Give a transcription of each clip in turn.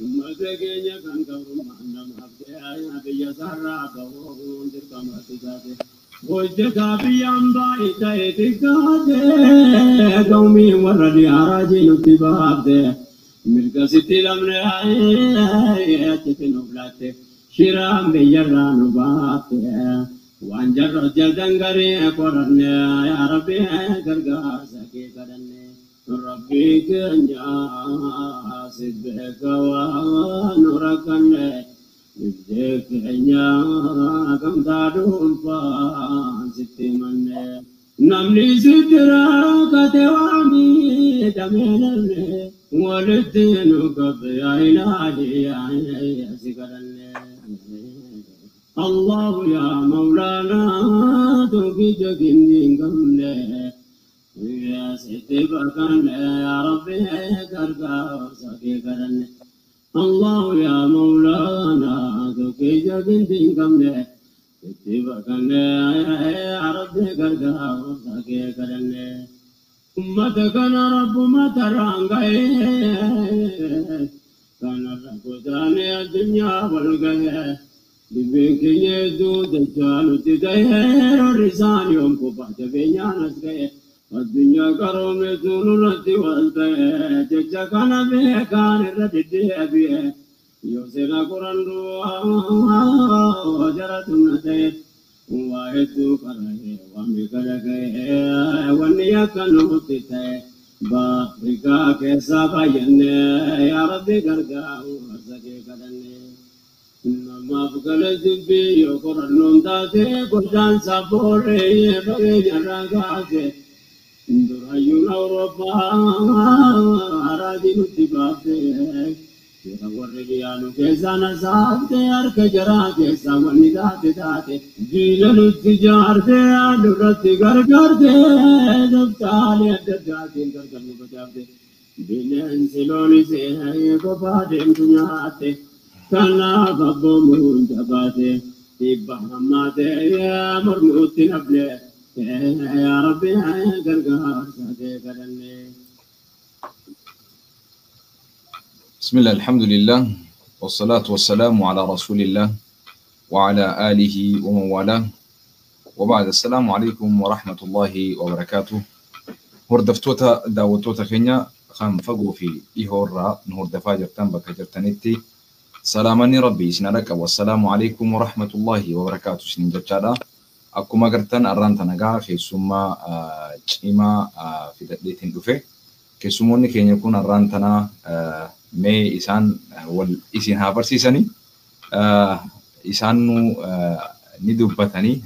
Ummata keenya kan gabrummaan namaaf ta'e biyya isaarraa bahuun dirqamatti taate. Hojjetaa biyyaan baay'ee ta'e xiqqaate qawmiin warra dhiyaaraa jirutti baafte. Mirga sitti lamne achitti nuuf laatte shiraan biyyarraa nu baafte. Waan jarra hojjetan garii qoranne yaa Rabbi gargaarsa kee kadhanne. Rabbi keenya si beeka waan nu rakkanne. Dhibdee keenya gamtaa dhuunfaan sitti himanne. Namni sitti rakkate waa miidhamee namne walitti nu qabe yaa ilaahi si kadhanne. Allahu yaa Mawlaanaa tokkicha gindii hin qabne. Yaa sitti baqanne yaa Rabbi gargaarsa kee kadhanne. Allahu yaa Mawlaanaa tokkicha gindii hin qabne. Sitti baqanne yaa Rabbi gargaarsa kee kadhanne. Ummata kana Rabbuma tarraan ga'ee kanarra godaanee addunyaa wal ga'ee dhibbeen keenya hedduu dachaa nutti ta'ee roorri isaan yoom qofaa jabeenyaan as ga'e addunyaa qaroometu nurratti wal ta'e jecha kana beekaan irra deddeebi'e yoo seera qorannoo jara tumna ta'e. Waa hedduu qara'ee waan meeqa dhaga'ee wanni akka nutti ta'e Afrikaa keessaa baay'anne yaa Rabbi gargaaru harka kee kadhanne. Namaaf gala dubbii yoo qorannoon taate godaansa booree fageenya irraa kaase. Durayyuun Awurooppaa haraajii nutti baafte. Jira warri dhiyaanu keessaa na saafte harka jaraa keessaa wanni taate taate. Diina nutti jaarte nurratti gargaarte daftaalee adda addaatiin gargar nu facaafte. Bineensi loonis kophaa deemtu nyaatte. Kanaaf abboomuun jabaate dhiibba hammaate mormuutti nafne. Yaa Rabbi gargaarsa kee kadhanne. بسم الله الحمد لله والصلاة والسلام على رسول الله وعلى آله ومن والاه وبعد السلام عليكم ورحمة الله وبركاته. Hordoftoota daawwattoota keenya kan fagoo fi dhihoorraa nu hordofaa jirtan bakka jirtanitti salaamanni Rabbi isin dhaqqabu. Assalaamu alaikum warahmatullahi wabarakaatu isinin jechaadha. Akkuma agartan arraan tana gaa keessummaa cimaa fidadheetiin dhufe. Keessummoonni keenya kun arraan tana mee isaan wal isin haa barsiisanii isaan nu ni dubbatanii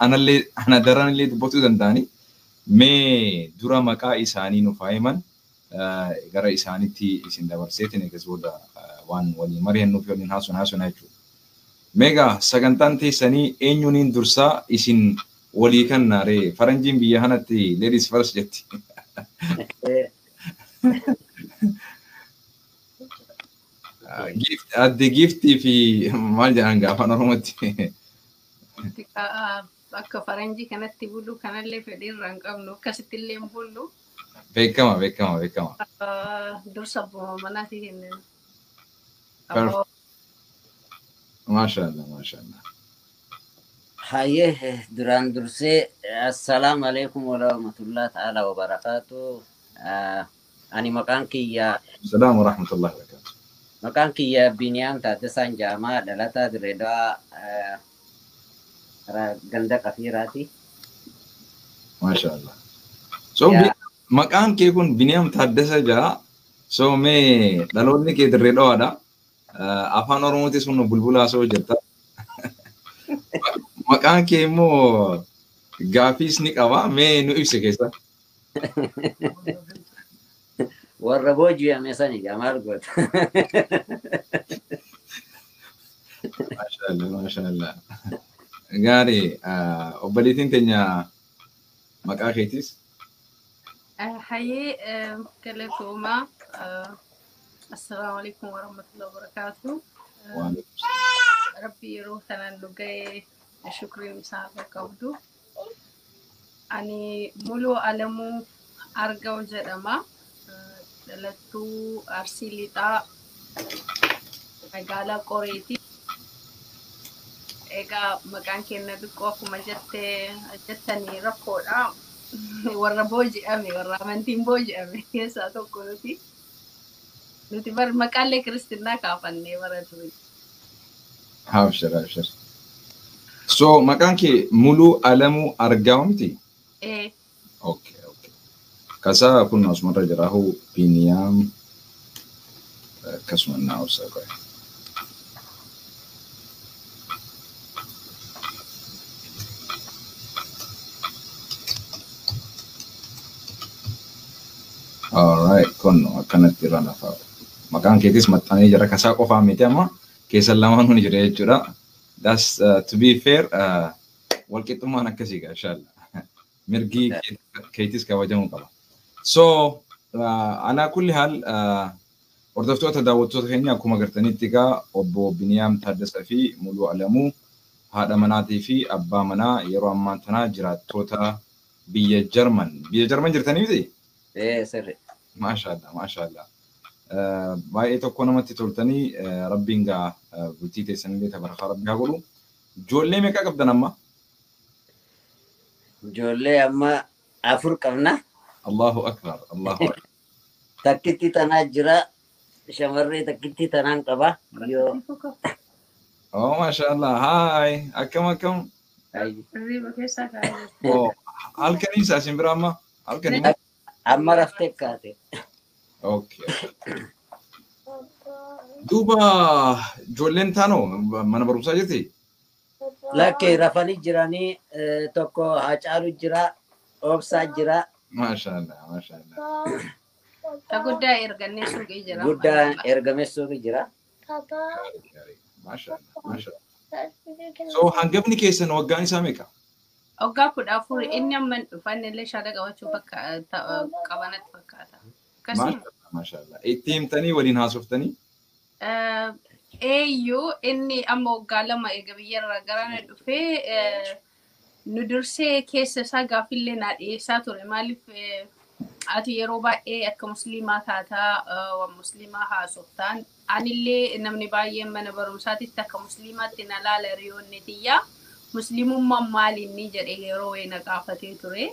anallee ana daranillee dubbatuu danda'anii mee dura maqaa isaanii nuuf haa himan gara isaanitti isin dabarseetiin eegas booda waan waliin mari'annuuf waliin haasofna jechuudha. Meegaa sagantaan teessanii eenyuuniin dursaa isin walii kenna ree faranjiin biyya kanatti ladies first jetti. Adde giiftii fi maal jedhan gaa afaan Oromootti. Akka faranjii kanatti bulu kanallee fedhii irraa hin qabnu akkasitti illee hin bullu. Beekama beekama beekama. Dursa abbuma manaatii kennan. Maashaallah maashaallah. Hayyee duraan dursee assalaamu alaikum warahmatullahi ta'ala wabarakaatu. Ani maqaan kiyya Salaam wa rahmatullahi wa barakatuh. Maqaan kiyya Biniyaam Taaddasaan Jaamaa dhalataa Dirreedawaa ganda Qafiiraati. Maashaallah. So maqaan kee kun Biniyaam Taaddasa jaa. So mee dhaloonni kee Dirree Dhawaadha. Afaan Oromootis kun bulbulaa soo jirta. Maqaan kee immoo gaafiis ni qaba. Mee nu ibsi keessa. Warra booji'ame sani gaa maal goota? Maashaallah maashaallah. Gaarii obboleettiin teenya maqaa keetis. Hayyee galatoomaa. Assalaamu alaikum warahmatullahi wabarakatuh. Rabbi yeroo kanaan nu ga'e shukriin isaa akka qabdu. Ani Muluu Alamuu Argaw jedhama. Dhalattuu Arsii Lixaa magaalaa Qoreeti. Egaa maqaan keenya xiqqoo akkuma jettanii rakkoodha. Warra booji'ame, warra amantiin booji'ame keessaa tokko nuti. Nuti bar maqaalee kiristinnaa kaafannee bara durii. Abshir, abshir. So maqaan kee Muluu Alamuu Argaw miti? Ee. Okay. Kasaa kun asumarra jira hoo Biniyaam akkasuma naa obsa qoe. Alright, kun akkanatti irra lafa. Maqaan keetis maxxanee jira kasaa qofaa miti amma keessan lamaanuu ni jira jechuudha. That's to be fair, walqixxummaan akkasii gaa inshallah. Mirgi keetis kabajamuu qaba. So alaa kulli haal, hordoftoota daawwattoota keenya, akkuma agartanitti egaa obbo Biniyaam Taaddasaa fi Muluu Alamuu haadha manaatii fi abbaa manaa yeroo ammaa tanaa jiraattoota biyya Jarman. Biyya Jarman jirtanii miti? Ee, sirri. Maashaallah, maashaallah. Baay'ee tokko namatti toltanii. Rabbiin gaa bultii teessanillee tabarakaa rabbi haa godhu. Ijoollee meeqa qabdan amma? Ijoollee amma afur qabna. Allahu akbar, Allahu akbar. Takkitti tanaa jira. Shamarree takkitti tanaan qaba. Yoo Oh, maashaallah. Hi. Akkam akkam? Hirriba keessaa kaa'ee. Oh, halkanii isin bira amma? Halkanii? Amma raftee kaate. Okay. Duuba ijoolleen taanoo mana barumsaa jirti? Lakkee, rafanii jiranii. Tokko Hacaalu jira. Obsaa jira. Maashaallah, maashaallah. Ta guddaa ergannee suuqii jira. Guddaa ergamee suuqii jira. Maashaallah, maashaallah. So hangafni keessan waggaan isaa meeqa? Waggaa 14. Inni amma hin dhufanne illee shaada qabachuu qabanatti fakkaata. Akkasuma. Maashaallah, maashaallah. Itti himtanii waliin haasoftanii? Eeyyuu, inni amma waggaa 2 eega biyyarraa garana dhufee nu dursee keessa isaa gaaffiillee naa dhiyeessaa ture. Maaliif ati yeroo baay'ee akka musliimaa taataa, waan musliimaa haasoftaan, anillee namni baay'een mana barumsaatitti akka musliimaatti na laala, hiriyoonni tiyyaa musliimummaan maali inni jedhee yeroo wayii na gaafatee ture.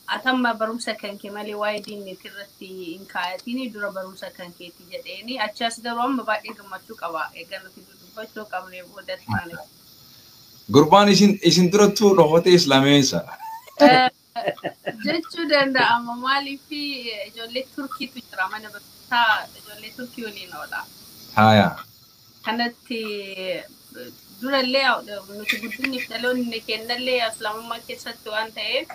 Atamma barumsa kan kee malee waa'ee diinniiti irratti hin kaayatiin, dura barumsa kan keeti jedheeni. Achas garuu amma baay'ee gammachuu qaba. Egaa nuti dubbachuu qabne booda taane. Gurbaan isin durattuu dhokatee islaameessa. Jechuu danda'ama. Maaliif ijoollee Turkiitu jira mana barumsaa, ijoollee Turkii waliin oola. Haaya. Kanatti durallee nuti guddinni fi dhaloonni kennallee islaamummaa keessatti waan ta'eef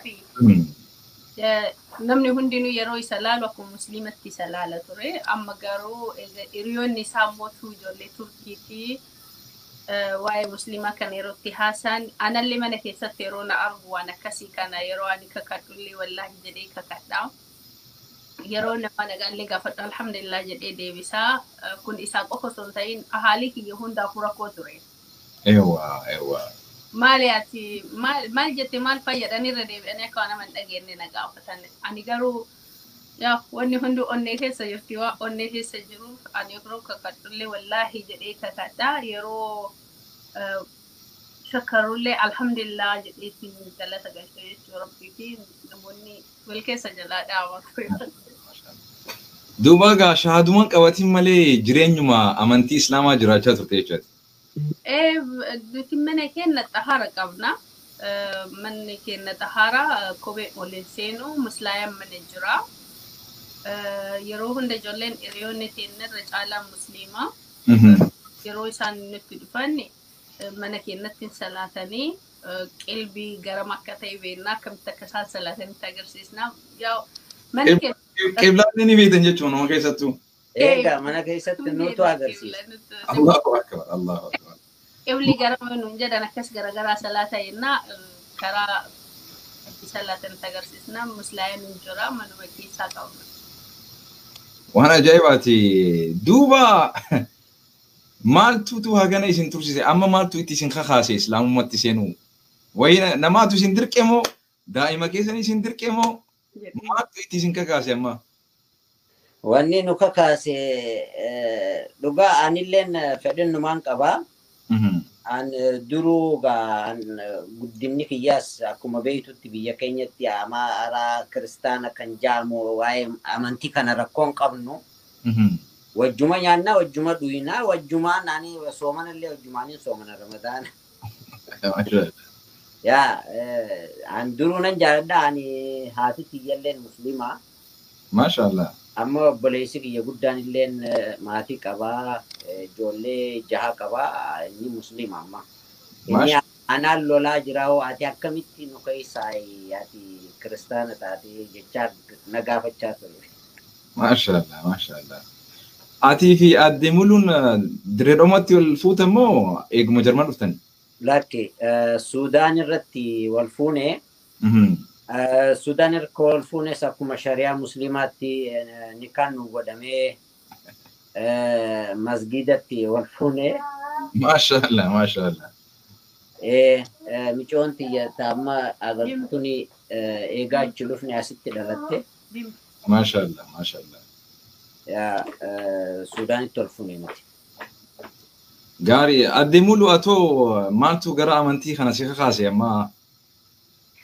namni hundinuu yeroo isa laalu akkuma musliimatti isa laala ture. Amma garuu hiriyoonni isaa immoo ijoollee Turkiitii waa'ee musliimaa kana yeroo itti haasa'an, anallee mana keessatti yeroo na argu waan akkasii kana yeroo ani kakadhullee wallaahi jedhee kakadha. Yeroo nama nagaallee gaafadhu alhamdulillah jedhee deebisaa. Kun isaa qofa osoo hin ta'in haalii kiyya hundaafuu rakkoo ture. Ewa, ewa. Maali ati maal jette, maal fayyadhan, irra deebi'anii akka waan nama hin dhageenye na gaafatan. Ani garuu yaa wanni hundi onnee keessa jirti, waa onnee keessa jiruuf ani yeroo kakadhullee wallaahi jedhee kakadha. Yeroo shakkarullee alhamdulillah jedheetiin galata galchee jechuu rabbii fi namoonni wal keessa jalaa dhaama ture. Duuba egaa shahaadumaan qabatiin malee jireenyuma amantii islaamaa jiraachaa turte jechuudha. Nuti mana keenya xahaara qabna. Manni keenya xahaara, kophee waliin seenu, muslaayaan mana jira. Yeroo hunda ijoolleen hiriyoonni keenya irra caalaa musliima. Yeroo isaan nutti dhufan mana keenyatti salaatanii, qilbii garam akka ta'e beekna, akkamitti akka isaan salaatanitti agarsiisna. Mana keenya Qiblaan ni beektan jechuun nama keessattuu. Egaa mana keessatti nutu agarsiisa. Allahu akbar, Allahu akbar. Qibli gara nuun jedhan akkas garagaraa salaata jennaa, karaa salaatanitti agarsiisna. Muslaayaan hin jira, manuma keessaa qabna. Waan ajaa'ibaati. Duuba maaltutu hagana isin tursiise? Amma maaltu itti isin kakaase islaamummaatti seenuu? Wayi namaatu isin dirqe moo daa'ima keessan isin dirqe moo maaltu itti isin kakaase amma? Wanni nu kakaase dhugaa anilleen fedhinnumaan qabaa. An duruu gaa guddinni kiyyaas akkuma beektutti biyya keenyatti amaaraa kiristaana kan jaamu waa'ee amantii kana rakkoon qabnu. Wajjuma nyaannaa, wajjuma dhuynaa, wajjumaan ani soomanallee wajjumaaniin soomana Ramadaana. Yaa an duruu nan jaaladha, ani haati kiyyalleen musliimaa. Maashaallah. Amma obboleessi kiyya guddaan illeen maatii qabaa, ijoollee jaha qabaa, inni musliima amma. Inni anaan lolaa jira hoo ati akkamitti nu keessaa ati kiristaana taate jechaa na gaafachaa ture. Maashaallah, maashaallah. Atii fi aadde Muluun Dirree Dhawatti wal fuutan moo eeguma Jarman dhuftan? Lakki, Suudaan irratti wal fuune. Suudaan irratti wal fuunes akkuma shari'aa musliimaatti nikaan nu godhamee masgidatti wal fuune. Maashaallah, maashaallah. Micoon tiyya amma agartuun eegaa achi dhufne asitti dhalatte. Maashaallah, maashaallah. Suudaanitti wal fuune nuti. Gaarii. Aadde Mulu, atoo maaltu gara amantii kana si kakaase amma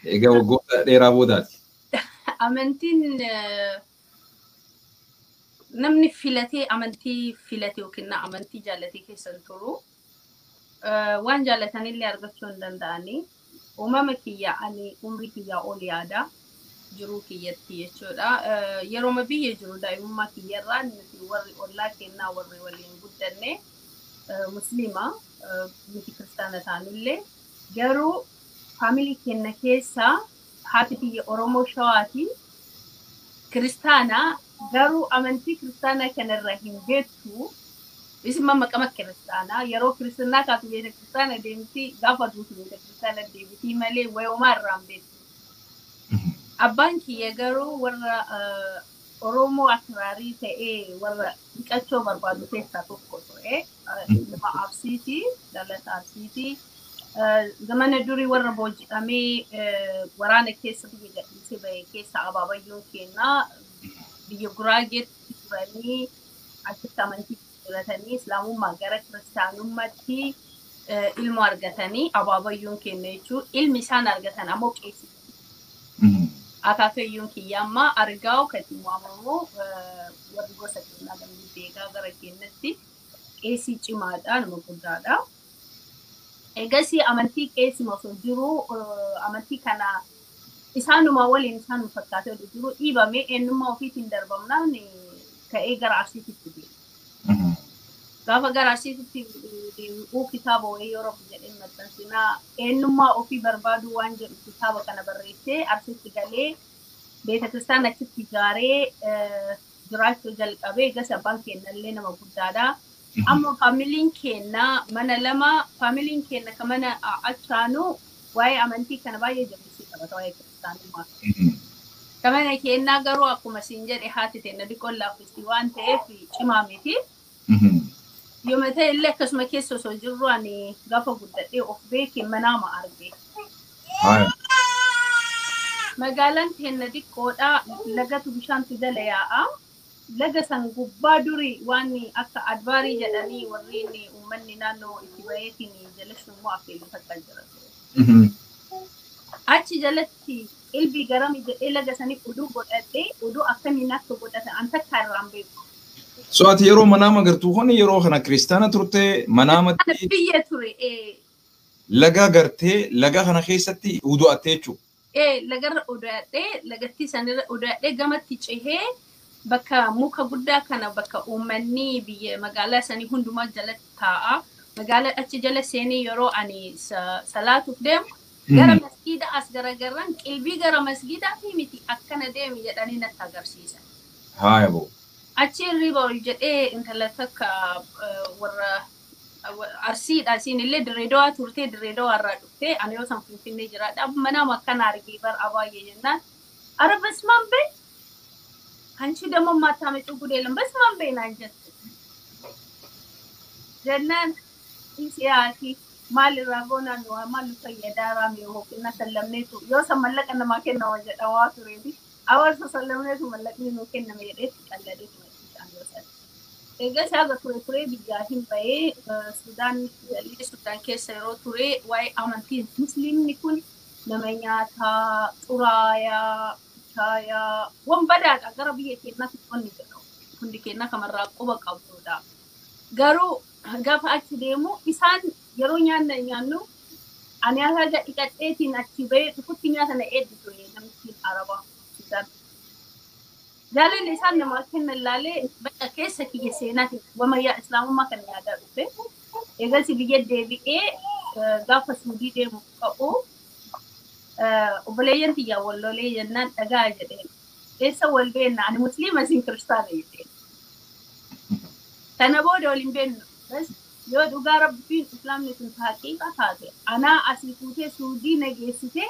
egaa waggoota dheeraa boodaati? Amantiin namni filatee amantii filate yookiin amantii jaallatee keessa hin turu. Waan jaallatanillee argachuu hin danda'anii. Uumama kiyya ani umrii kiyyaa ol yaada jiruu kiyyatti jechuudha. Yeroo biyya jiru daa'imummaa kiyyarraa nuti warri ollaa kennaa warri waliin guddanne musliima, nuti kiristaana taanullee garuu faamilii keenya keessa haati kiyya Oromoo Shawaati, kiristaana, garuu amantii kiristaanaa kanarra hin beektu. Isin maqama kiristaanaa yeroo kiristinnaa kaatu beeta kiristaana deemti, gaafa duutu beeta kiristaana deemti malee wayomaa irraa hin beektu. Abbaan kiyya garuu warra Oromoo akraarii ta'ee warra dhiqachuu barbaadu keessaa tokko ture. Ilma Arsiiti, dhalata Arsiiti. Zamana durii warra booji'amee waraana keessa biyya gadhiisee bahe keessa abaabayyoon kennaa biyya Guraageetti turanii achitti amantii jijjiiratanii islaamummaa gara kiristaanummaatti ilmoo argatanii abaabayyoon kenna jechuun ilmi isaan argatan ammoo qeessi. Akaakayyuun kiyya amma argaa'u kan ittiin waamamu warri gosa kennaa dambii beekaa gara kennatti qeesii cimaadha, nama guddaadha. Egasii amantii qeesii osoo jiru amantii kana isaanuma waliin isaan fakkaatee osoo jiru dhiibamee eenyummaa ofiitiin darbamnaan ka'ee gara Arsiititti deeme. Gaafa gara Arsiititti deemu kitaaba wayii yeroo jedhee maxxansinaa eenyummaa ofii barbaadu waan jedhu kitaaba kana barreessee Arsiitti galee beeta kiristaana achitti ijaaree jiraachuu jalqabee. Egas abbaan kennallee nama guddaadha. Amma faamiliin keenya mana lama, faamiliin keenya ka mana achaanu waa'ee amantii kana baay'ee jabeessee qabata waa'ee kiristaanummaa. Ka mana keenyaa garuu akkuma siin jedhe haati teenya diqoon laaffistii waan ta'eef cimaa miti. Yooma ta'e illee akkasuma keessa osoo jirru ani gaafa guddadhee of beeke manaama arge. Magaalaan teenya xiqqoodha, lagatu bishaantu jala yaa'a. Laga san gubbaa durii waan akka adbaarii jedhanii warreen uummanni naannoo itti baheetiin jala shummoo affeellu takka jira. Achi jalatti qalbii garami jedhee laga sanii oduu godhadhee oduu akkamiin akka godhatan an takka irraan beeku. So ati yeroo manaama gartuu kun yeroo kana kiristaana turte manaamatti Biyya ture. Laga gartee laga kana keessatti udu'attee jechuudha. Lagarra udu'adhee lagattii sanirra udu'adhee gamatti cehee bakka muka guddaa kana bakka uummanni biyya magaalaa sanii hundumaa jalatti taa'a. Magaalaa achi jala seenee yeroo ani salaatuuf deemu gara masgiida as garagarran qilbii gara masgiidaa fi miti akkana deemi jedhanii natti agarsiisan. Haaya boo. Achi hirriba ol jedhee intala takka warra Arsiidha, isiin illee Dirree Dawaa turtee Dirree Dawaa irraa dhuftee ani yoo san Finfinnee jiraadha. Manaama akkana argee bar abaayyee jennaan. Ara basmaan bee አንቺ ደግሞ የማታመጪው ጉድ የለም በስመ አብ በይ naan jette. Jennaan isiyaati maal irraa goonaan maal nu fayyadaaraa yookiin sallamneetu yoo san mallaqa namaa kennama jedhamaa tureeti. Hawaasa sallamneetu mallaqni nuu kenname jedheetti qalladeetu. yeroo sana. Egaa haga ture turee biyyaa hin bahee Sudaan Sudaan keessa yeroo ture waa'ee amantii musliimni kun nama nyaataa, xuraayaa, shaayaa, waan badaadha gara biyya keenyaatti wanni jedhamu. Hundi keenya kamarraa quba qabdudha. Garuu gaafa achi deemu isaan yeroo nyaanna nyaannu ani haga dhiqadheetiin achi bahee dhufutti nyaata na eeddu ture namichi Arabaa Sudaan. Jaalalli isaan namaa kennan laalee bakka keessa kiyya seenaatiin wamayyaa islaamummaa kan yaadaa dhufe. Eegas biyya deebi'ee gaafa Suudii deemu ka'u obboleeyyan tiyyaa wal lolee jennaan dhagaa jedheen. Eessa wal beenna ani musliima isin kiristaana jedheen. Kana booda wal hin beennu. Bas yoo dhugaa rabbiin islaamni sun haqiiqa taate anaa asii fuutee Suudii na geessitee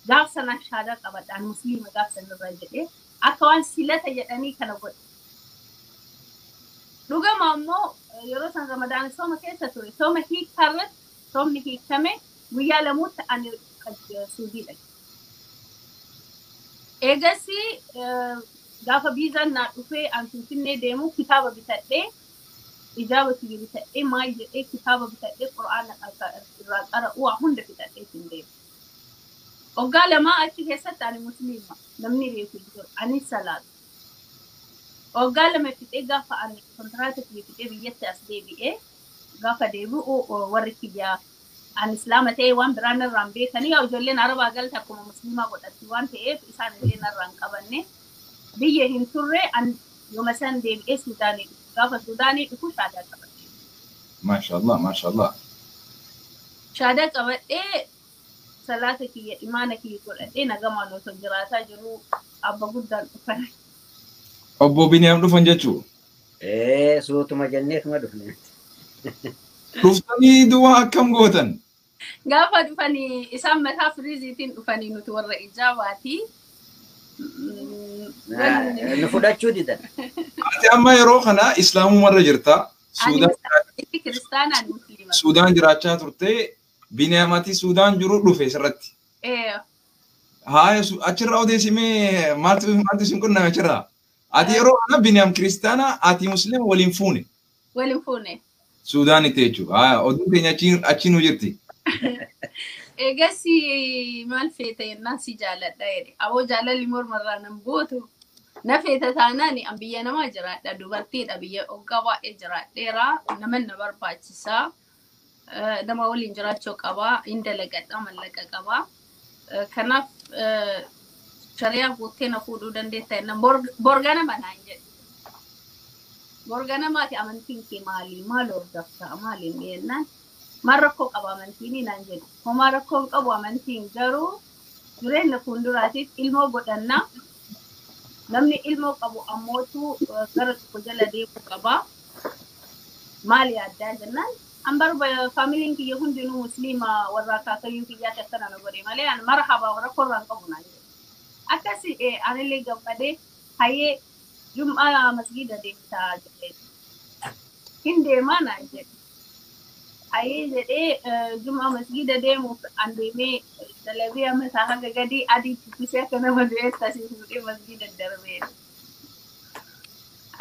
gaaf sanaan shaadaa qabadha ani musliima gaaf sanarraa jedhee akka waan silata jedhanii kana godhe. Dhugama ammoo yeroo san Ramadaan sooma keessa ture sooma hiikkaarratti soomni hiikame guyyaa lamuutti ani Suudii dhaqe. Eegasii gaafa viizaan naa dhufee an Finfinnee deemu kitaaba bitadhee ijaaba kiyya bitadhee maal jedhee kitaaba bitadhee qura'aana irraa qara'u waa hunda bitadhee ittiin deemu. Waggaa lamaa achi keessatti ani musliima namni beeku hin jiru ani salaatu. Waggaa lama fixee gaafa ani kontiraata kiyya fixee biyyatti as deebi'ee gaafa deebi'u warri kiyyaa ani islaama ta'e waan biraa narraan beekanii yaa ijoolleen arabaa galte akkuma musliimaa godhatti waan ta'eef isaan illee narraan qabanne biyya hin turre ani yooma san deebi'ee Suudaanii dhufu gaafa Suudaanii dhufu shaadaa qabadhe. Maashaallah maashaallah. Shaadaa qabadhee salaata kiyya imaana kiyya godhadhee nagamaan osoo jiraataa jiru abba guddaan dhufan. Obbo Biniyaam dhufan jechuu? Suutuma jenneetuma dhufne. Dhuftanii duwwaa akkam gootan? Gaafa dhufanii isaan mataa firiiziitiin dhufanii nuti warra ijaabaati. Nu fudhachuu didan. Ati amma yeroo kana islaamumarra jirta. Kiristaanaa ani musliima. Suudaan jiraachaa turte Biniyaam ati Suudaan jiru dhufe sirratti. Haaya achirraa odeessimee maaltu maaltu isin qunname achirraa? Ati yeroo kana Biniyaam kiristaana ati musliima waliin fuune. Waliin fuune. Suudaanitti jechuudha. Haaya oduun keenya achi nu jirti. Eegas maal feeta jennaan si jaaladha jedhe. Aboo jaalalli mormarraa nan gootu. Na feeta taanaan an biyya namaa jiraadha. Dubartiidha biyya hoggaa baay'ee jiraadheera. Nama na barbaachisaa. Nama waliin jiraachuu qabaa. Hin dalagadha mallaqa qabaa. Kanaaf shari'aa guuttee na fuudhuu dandeetta jennaan borganama naan jedhe. Borganamaati amantiin kee maali? Maal hordofta? Maaliin jennaan? Maal rakkoo qaba amantiin naan jedhe. Homaa rakkoo hin qabu amantiin garuu jireenya fuulduraatiif ilmoo godhannaa. Namni ilmoo qabu ammootu gara tokko jala deemuu qaba. Maal yaaddaa jennaan? An barba faamiliin kiyya hundinuu musliima warra akaakayyuu kiyyaatti akkana na godhe malee an marhaba rakkoo irraa hin qabu naan jedhe. Akkasi anillee gammadee hayyee jum'aa masgiida deemtaa jedhee. Hin deemaa naan jedhe. Hayyee jedhee jum'aa masgiida deemuuf an deemee dalabii mataa haga gadii adii tuffisee akka nama du'eetti asii fuudhee masgiida darbee.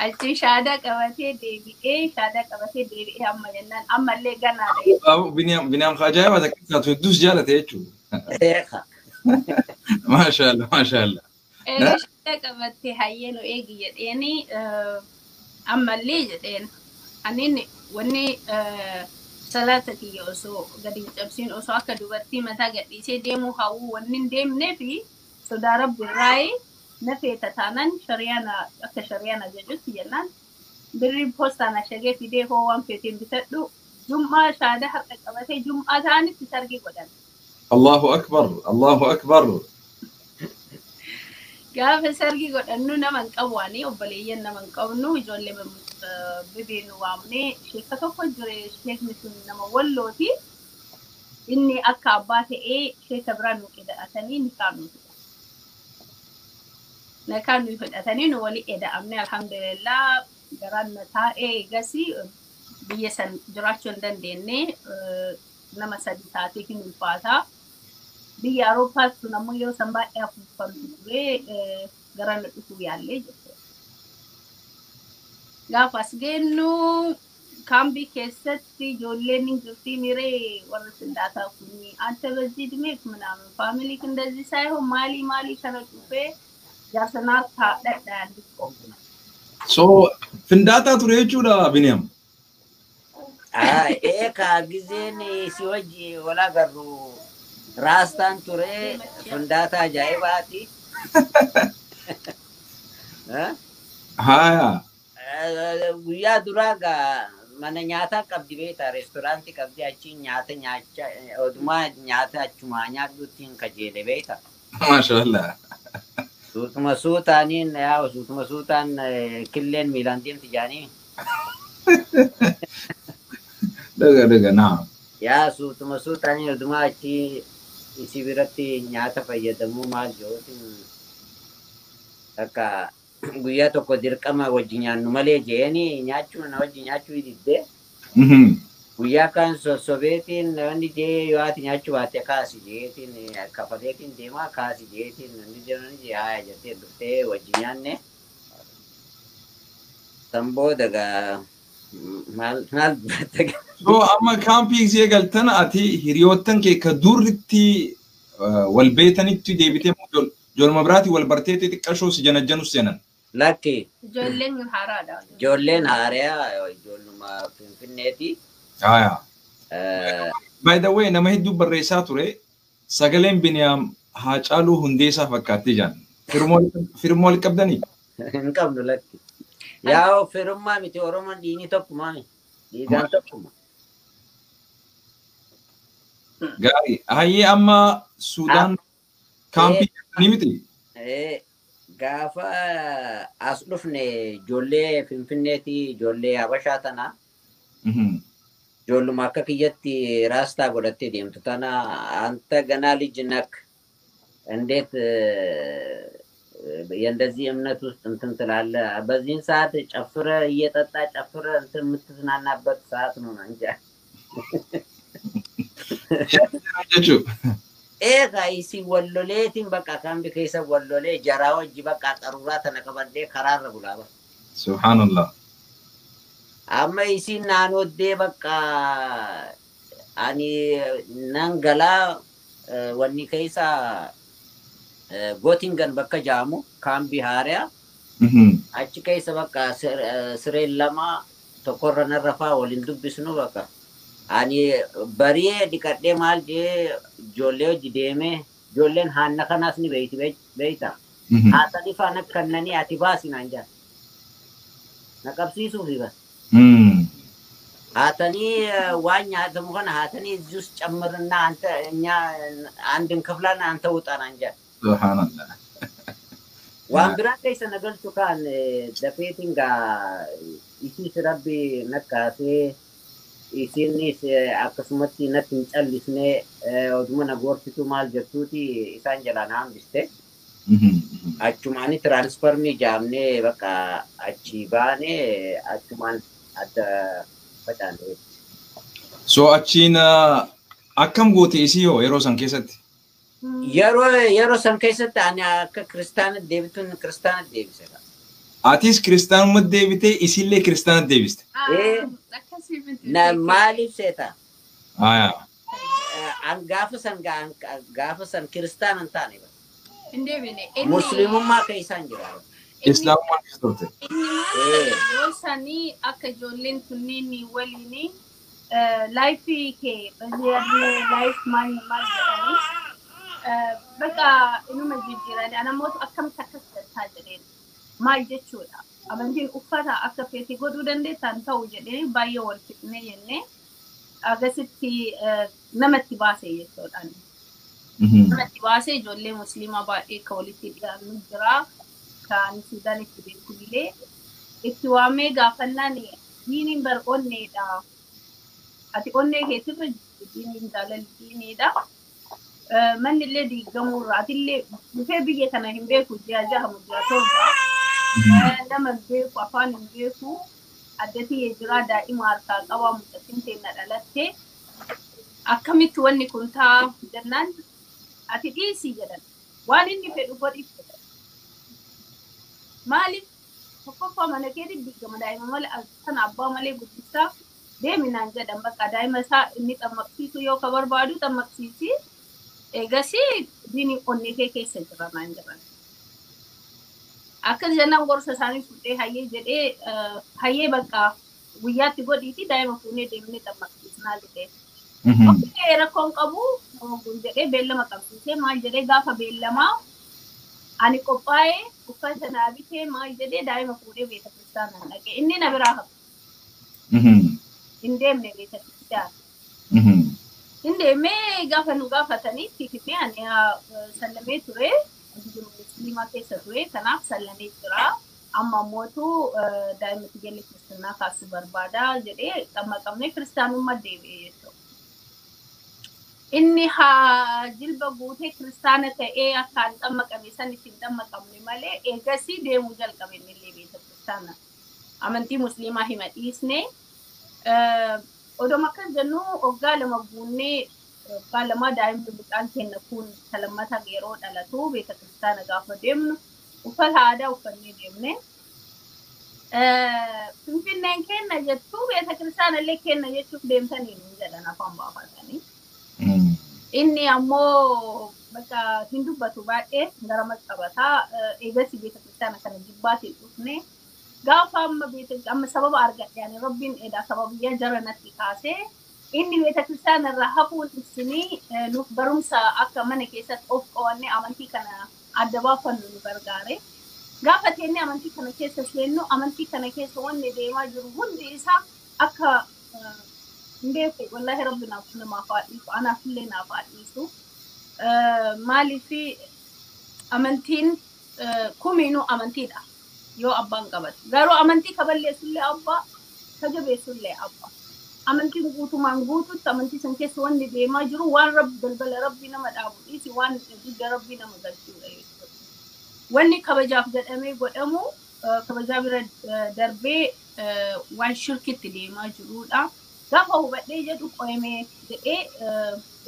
Achi shaadaa qabatee deebi'ee shaadaa qabatee deebi'ee amma jennaan ammallee ganaadha. Biniyaam ajaa'iba takka taatu hedduus jaalate jechuudha. Maashaallah maashaallah. Shaadaa qabattee hayyee nu eegi jedheeni ammallee jedheen aniin wanni salaata kiyya osoo gadi hin cabsiin osoo akka dubartii mataa gadhiisee deemuu hawwuu wanni hin deemnee fi sodaa rabbi irraayi na feeta taanaan shari'aan akka shari'aan ajajutti jennaan birri poostaan ashagee fidee hoo waan feeteen bitadhu jum'aa shaadaa harka qabatee jum'aa ta'anitti sargii godhan. Allahu akbar Allahu akbar. Gaafa sargii godhannu nama hin qabu ani obboleeyyan nama hin qabnu ijoollee bibeen waamnee sheeka tokko jire sheekni sun nama wallooti. Inni akka abbaa ta'ee sheeka biraa nu qida'atanii nikaa nu fidhan. Nikaa nu fudhatanii nu walii eda'amne alhamdulillah garaan na taa'ee eegasii biyya san jiraachuu hin dandeenye nama sadi taatee hin ulfaataa. Biyya Awurooppaa sun ammoo yeroo san baay'ee afuuffamtu ture gara na dhufuu yaallee jechuudha. Gaafa as geennu kaambii keessatti ijoolleen hin jirti miree warra sindaataa kuni አንተ በዚህ እድሜክ ምናምን ፋሚሊክ እንደዚህ ሳይሆን ማሊ ማሊ kana dhufee jaarsa naaf dhadhaan xiqqoo. So findaataa ture jechuudha Biniyaam. Eekaa gizeen si wajji wal agarru raastaan ture fundaataa ajaa'ibaati. Haaya. Guyyaa duraa gaa mana nyaataa qabdi beektaa reestooraantii qabdi achi nyaata nyaachaa odumaa nyaata achumaa nyaadhuutti hin kajeele beektaa. Maashaallah. Suutuma suutaaniin yaa suutuma suutaan killeen miilaan deemti jaanii. Dhaga dhaga naam. Yaa suutuma suutaaniin odumaa achi isii biratti nyaata fayyadamuu maal jedhuutiin akka guyyaa tokko dirqama wajji nyaannu malee jeeni nyaachuu na wajji nyaachuu diddee. Guyyaa kaan sossobeetiin wanni jee yoo ati nyaachuu baatte kaasi jeetiin kafaleetiin deemaa kaasi jeetiin wanni jee wanni jee haaya jettee dhuftee wajji nyaanne. San booda gaa maal maal dubbatte gaa. So amma kaampii isii eegaltan ati hiriyoottan kee ka durritti wal beetanitti deebitee ijoolluma biraatii wal bartee xixiqqashoo si janajjanus seenan. Lakki. Ijoolleen haaraadha. Ijoolleen haariyaa ijoolluma Finfinneeti. Haaya. By the way, nama hedduu barreessaa ture sagaleen Biniyaam Haacaaluu Hundeessaa fakkaattee jiran. Firmoo wal qabdanii? Hin qabnu lakki. Yaa firummaa miti Oromoon dhiigni tokkuma. Dhiigaan tokkuma. Gaarii. Hayyee amma Suudaan kaampii ni miti? Gaafa as dhufne ijoollee Finfinneeti ijoollee Habashaa tana. Ijoolluma akka kiyyatti raastaa godhattee deemtu tana አንተ ገና ልጅ ነክ እንዴት የእንደዚህ እምነት ውስጥ እንትን ትላለህ? በዚህን ሰዓት ጨፍረ እየጠጣ ጨፍረ እንትን የምትዝናናበት ሰዓት ነው እንጂ Eegaa isii walloleetiin bakka kaambi keessa wallolee jaraa wajji bakka qaruuraa tana qabadhee karaarra bulaa bara. Subhaanallah. Amma isiin naannoddee bakka ani nan galaa wanni keessa Gotingan bakka jaamu kaambii haariyaa. Achi keessa bakka sireen lama tokkorra narra faa waliin dubbisnu bakka. Ani bari'ee dhiqadhee maal jee ijoollee hojii deemee ijoolleen haanna kanaas ni beeyti beeyta. Haasanii faana kannanii ati baasi naan jaa. Na qabsiisuufi bas. Haatanii waan nyaatamu kana haatanii እዚህ ውስጥ ጨምርና አንተ እኛ አንድ እንከፍላለን አንተ ውጣ naan jaa. Subhaanallah. Waan biraa keessa na galchu kaan dafeetiin gaa isiis rabbi nakkaasee isinis akkasumatti natti hin callisne oduma na gorsitu maal jettuuti isaan jalaa na hambiste. Achumaani tiraansfarmii jaamnee bakka achi baane achumaan adda facaane. So achiin akkam goote isii hoo yeroo san keessatti? Yeroo san keessatti ani akka kiristaana deebituun kiristaana deebise. Atis kiristaanummaa deebitee isillee kiristaana deebiste. Na maaliif seeta? Aayaa. An gaafa san kiristaana hin taane. Hin deebine. Musliimummaa keessaan jira. Islaamummaa keessa turte. Inni maal yoo sanii akka ijoolleen kunniin waliin laayifii kee baay'ee laayif maal maal jedhanii በቃ inuma jijjiiranii ana immoo akkamitti akkas jettaa jedheen maal jechuudha amantiin uffata akka feeti godhuu dandeettan ta'u jedhee baay'ee wal fixnee jennee agasitti namatti baase jechuudhaan. Namatti baase ijoollee musliimaa baay'ee ka walitti dhiyaannu jira kan Suudaan itti beekullee itti waamee gaafannaan diiniin bar onneedha. Ati onnee keetirra diiniin jaalalli diiniidha. Manni illee diigamuurra atillee dhufee biyya kana hin beeku ji'a jaha ji'a 7 nama hin beeku afaan hin beeku addatii jiraa daa'ima harkaa qabaa mucattiin teenna dhalatte akkamitti wanni kun ta'a jennaan ati dhiisii jedhan waan inni fedhu godhiif jedhan maaliif Tokkoffaa mana keetti diigama daa'ima malee sana abbaa malee guddisaa deeminaan jedhan bakka daa'ima isaa inni xammaqsiisu yoo ka barbaadu xammaqsiisi. Eegasii diinii onnee kee keessa jira naan jedhan. Akkas jennaan gorsa isaanii fudhee hayyee jedhee hayyee bakka guyyaatti godhiiti daa'ima fuunee deemnee xammaqsiisnaa jedhee. Okkee rakkoon qabu jedhee beellama qabsiisee maal jedhee gaafa beellamaa ani qophaa'ee uffata naa bitee maal jedhee daa'ima fuudhee beeta kiristaanaa dhaqe inni na biraa hafe. Hin deemne beeta kiristaanaa. Hin deemee gaafa nu gaafatanii himee ani sallamee ture musliimaa keessa ture kanaaf sallamee jira. Amma ammootu daa'ima tiyya kiristaanaa kaasuu barbaada jedhee xammaqamnee kiristaanummaa deebi'e jechuudha. Inni haa jilba guutee kiristaana ta'ee akkaan xammaqame san ittiin xammaqamne malee eegasii deemuu jalqabe innillee beeta kiristaana. Amantii musliimaa hima dhiisne. Odoma akkas jennu waggaa lama guunnee waggaa lama daa'imni mucaan keenya kun lammata yeroo dhalatu beeta kiristaana gaafa deemnu uffata aadaa uffannee deemne. Finfinneen kenna jettu beeta kiristaana illee kenna jechuuf deemtanii nuun jedhan afaan baafatanii. Inni ammoo bakka hin dubbatu baay'ee gara qabataa eegasii beeta kiristaana kana jibbaatiin dhufne gaafa amma beeta amma sababa argadhe ani rabbiin edaa sababiyyaa jara natti kaasee inni beeta kiristaana irraa hafuun ibsinii nuuf barumsa akka mana keessatti of qo'annee amantii kana adda baafannu nu gargaare. Gaafa teennee amantii kana keessa seennu amantii kana keessa wanni deemaa jiru hundi isaa akka hin beeku wallahi rabbi naaf namaaf haa dhiisu anaaf illee naaf haa dhiisu. Maaliif amantiin kumiinuu amantiidha yoo abbaan qabate. Garuu amantii ka balleessullee abbaa ka jabeessullee abbaa. Amantiin guutumaan guututti amantii san keessa wanni deemaa jiru waan rabbi balbala rabbi nama dhaabu dhiisi waan guddaa rabbi nama galchuudha jechuudha. Wanni kabajaaf jedhamee godhamu kabajaa bira darbee waan shirkitti deemaa jirudha. Gaafa hubadhee jedhu qo'amee jedhee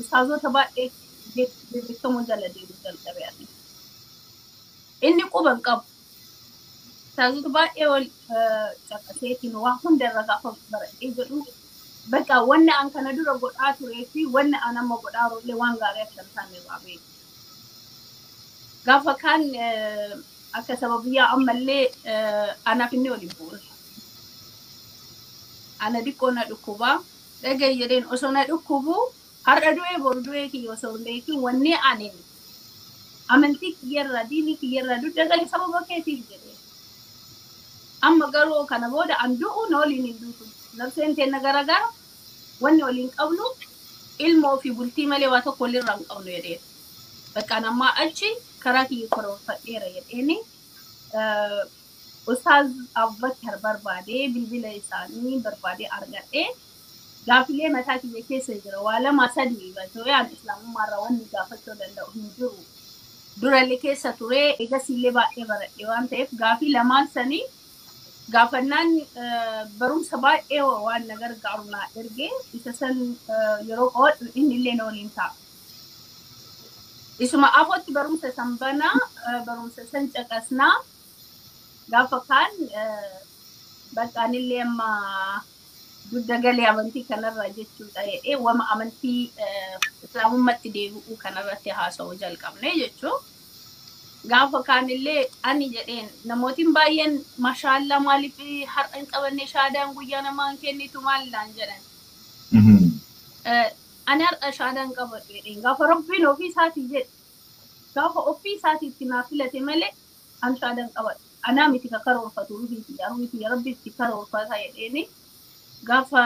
ustaazota baay'ee beekamoo jala deemuu jalqabe ani. Inni quba hin qabu. Ustaazota baay'ee wal caqaseetiin waa hundarra gaafa baradhee jedhu bakka wanni an kana dura godhaa turee fi wanni an amma godhaa jirullee waan gaarii akka hin taane irraa beeku. Gaafa kaan akka sababiyyaa ammallee anaaf inni waliin bu'uura. Ana diqqoo na dhukkubaa dhagaye jedheen osoo na dhukkubu har'a du'ee boru du'ee kiyya osoo hin beekin wanni ani amantii kiyyarraa diinii kiyyarraa dugda gale sababa keetiif jedhee. Amma garuu kana booda an du'u na waliin hin duutu. Nafseen teenna garagara wanni waliin qabnu ilmoo fi bultii malee waa tokko walirraa hin qabnu jedheen. Bakka ammaa achi karaa kiyya karoorfadheera jedheeni Ustaaz Abubakar barbaadee bilbila isaanii barbaadee argadhee gaafilee mataa kiyya keessa jira waa lama sadii batooyaan islaamummaarraa wanni gaafachuu danda'u hin jiru. Durallee keessa turee eegasiillee baay'ee baradhe waan ta'eef gaafii lamaan sanii gaafannaan barumsa baay'ee waan na gargaaru naa ergee isa san yeroo qo'adhu inni illee na waliin ta'a. Isuma afootti barumsa san banaa barumsa san caqasnaa gaafa kaan bakka anillee amma dugda galee amantii kanarra jechuudha jedhee wama amantii islaamummaatti deebi'uu kanarratti haasa'uu jalqabne jechuudha. Gaafa kaanillee ani jedheen namootiin baay'een mashaallaa maaliif har'a hin qabanne shaadaan guyyaa namaa hin kennitu maal naan jedhan. Ani har'a shaadaan qabadhu jedheen gaafa rabbiin ofii isaatii jedhe gaafa ofii isaatiitti naa filate malee an shaadaan qabadhu. Anaa miti ka karoorfatu ruhii tiyya ruhii tiyya rabbi itti karoorfata jedheeni gaafa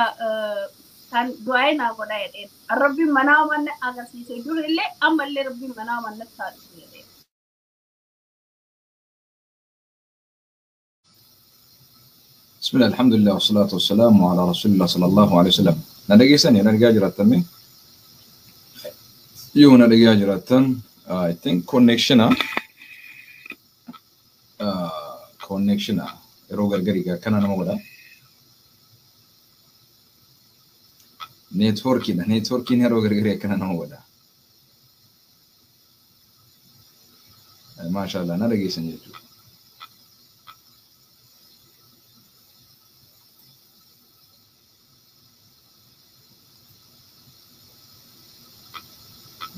kan du'aa'ee naa godha jedheen. Rabbiin manaa manna agarsiise durillee ammallee rabbiin manaa mannatti haa dhufu jedheen. بسم الله الحمد لله والصلاة والسلام على رسول الله صلى الله عليه وسلم. Na dhageessani na dhagaa jiraattan yoo na dhagaa jiraattan I think connection connection yeroo gargari akkana nama godha. Networkiidha networkiin yeroo gargari akkana nama godha. Maashaallah na dhageessan jechuudha.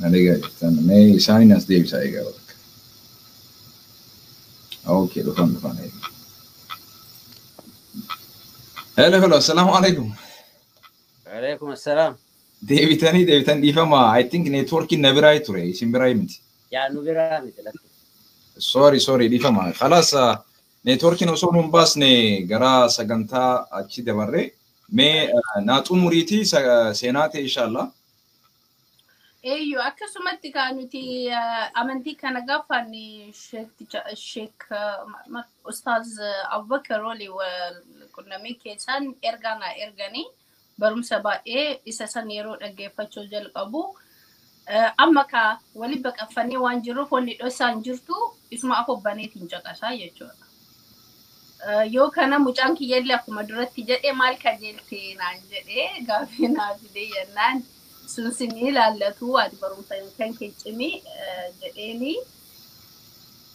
Nagaa jirtan. Mee isaaniin as deebisaa egaa bakka. Okay, dhufan dhufan egaa. Hello, hello, assalaamu alaikum. Alaikum assalaam. Deebitanii deebitan dhiifama. I think networkiin na biraa ture, isin biraa miti. Yaa nu biraa miti lakki. Sorry, sorry, dhiifama. Khalaas, networkiin osoo nun baasne gara sagantaa achi dabarre. Mee naa xumuriitii seenaa ta'e inshallah. Eeyyo, akkasumatti kaa nuti amantii kana gaafan Sheek Ustaaz Abubakar walii wal qunnamii keessaan ergaa naa erganii barumsa baay'ee isa san yeroo dhaggeeffachuu jalqabu. Amma kaa wali baqaffannee waan jirruuf wanni dhosaan jirtu isuma afoo baneetiin caqasaa jechuudha. Yoo kana mucaan kiyyallee akkuma duratti jedhee maal kajeeltee naan jedhee gaaffii naa fidee jennaan sun sinii ilaallatu ati barumsa kan kee cimi jedheeni.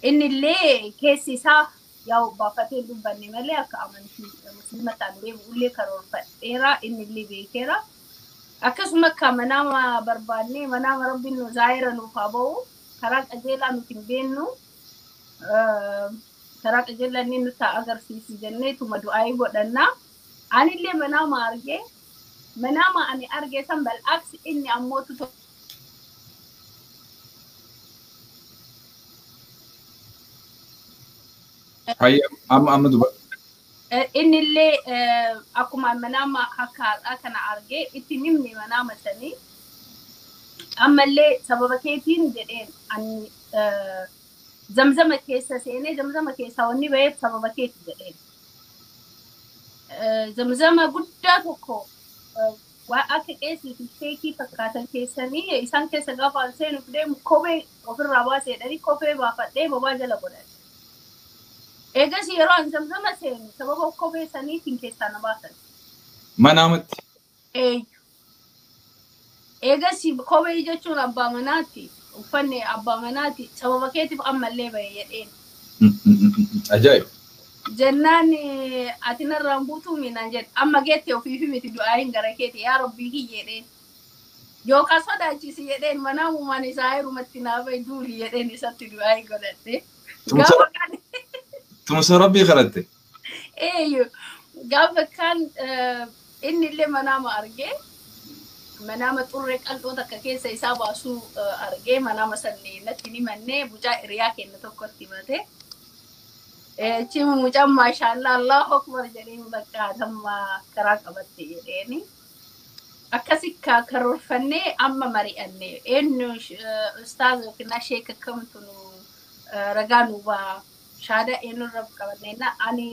Innillee keessi isaa yaa'u baafatee dubbanne malee akka amantii musliima ta'an deebi'ullee karoorfadheera, innillee beekeera. Akkasuma akka manaama barbaannee manaama rabbiin nu zaayira nuuf haa ba'u, karaa qajeelaa nuti hin beennu, karaa qajeelaa inni nutti haa agarsiisu jenneetuma du'aayii godhannaa. Anillee manaama argee, manaama ani arge san bal'aksi inni ammootu Hayya, amma amma duba. Innillee akkuma manaama akka har'aa kana argee itti himne manaama sanii, ammallee sababa keetiin jedheen ani zamzama keessa seenee zamzama keessaa wanni ba'eef sababa keeti jedheen. Zamzama guddaa tokko waan akka qeesii fi sheekii fakkaatan keessanii isaan keessa gaafa seenuuf deemu kophee ofirraa baasee jedhanii kophee baafadhee bobaa jala godhadhe. Eegas yeroo an zamzama seenu sababa kophee saniitiin keessaa na baasan. Manaamatti. Eeyyu. Eegas kophee jechuun abbaa manaati. Uffanni abbaa manaati. Sababa keetiif ammallee bahe jedheen. Ajaa'ib. Jennaan ati narraan buutuu minaan jedhe, amma geette ofiifi miti, du'aayin gara keeti yaa rabbii kiyya jedheen. Yookaan sodaachisi jedheen, manaamumaan isaa heerumatti naa bahe duuli jedheen isatti du'aayin godhadhe. Gaafa kan Tumsa rabbii kadhatte. Eeyyu, gaafa kan inni illee manaama argee, manaama xurree qal'oo takka keessa isaa baasuu argee, manaama sanni natti ni mannee mucaa hiriyaa kenna tokkotti himate. Chimu mucaan maashaallah Allahu akbar jedheen, bakka tamma karaa qabatte jedheeni. Akkasi karoorfannee amma mari'anne eenyu ustaaz yookiin sheeka kamtu nu ragaa nu ba'a, shaada eenyurra qabanneenna, ani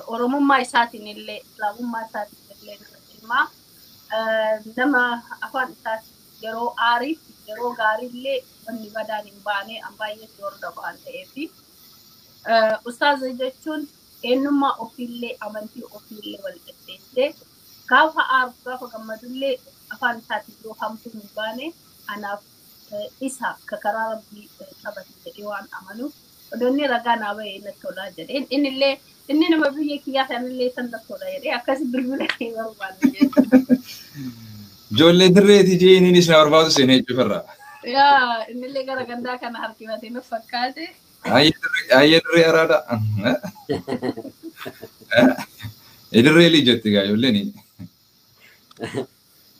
oromummaa isaatiin illee islaamummaa isaatiin illee nama cimaa, nama afaan isaatiin yeroo aarii yeroo gaarii illee wanni badaan hin baane an baay'ee si hordofa waan ta'eefi. Ustaaza jechuun eenyummaa ofiillee amantii ofiillee wal qixxeessee gaafa aaru gaafa gammadullee afaan isaatiin yoo hamtuun hin baane anaaf isa ka karaa rabbii qabate jedhee waan amanuuf odoonni ragaa naa bahee natti tolaa jedheen, innillee inni nama biyya kiyyaa sanillee san natti tola jedhee akkasi bilbila kee barbaanne jedhe. Ijoollee dirreeti jee inni na barbaadu seenee cufarraa. Yaa, innillee gara gandaa kana harkifatee nuuf fakkaate. Ayyee, dirree araada. Dirree lii jetti gaa ijoolleen.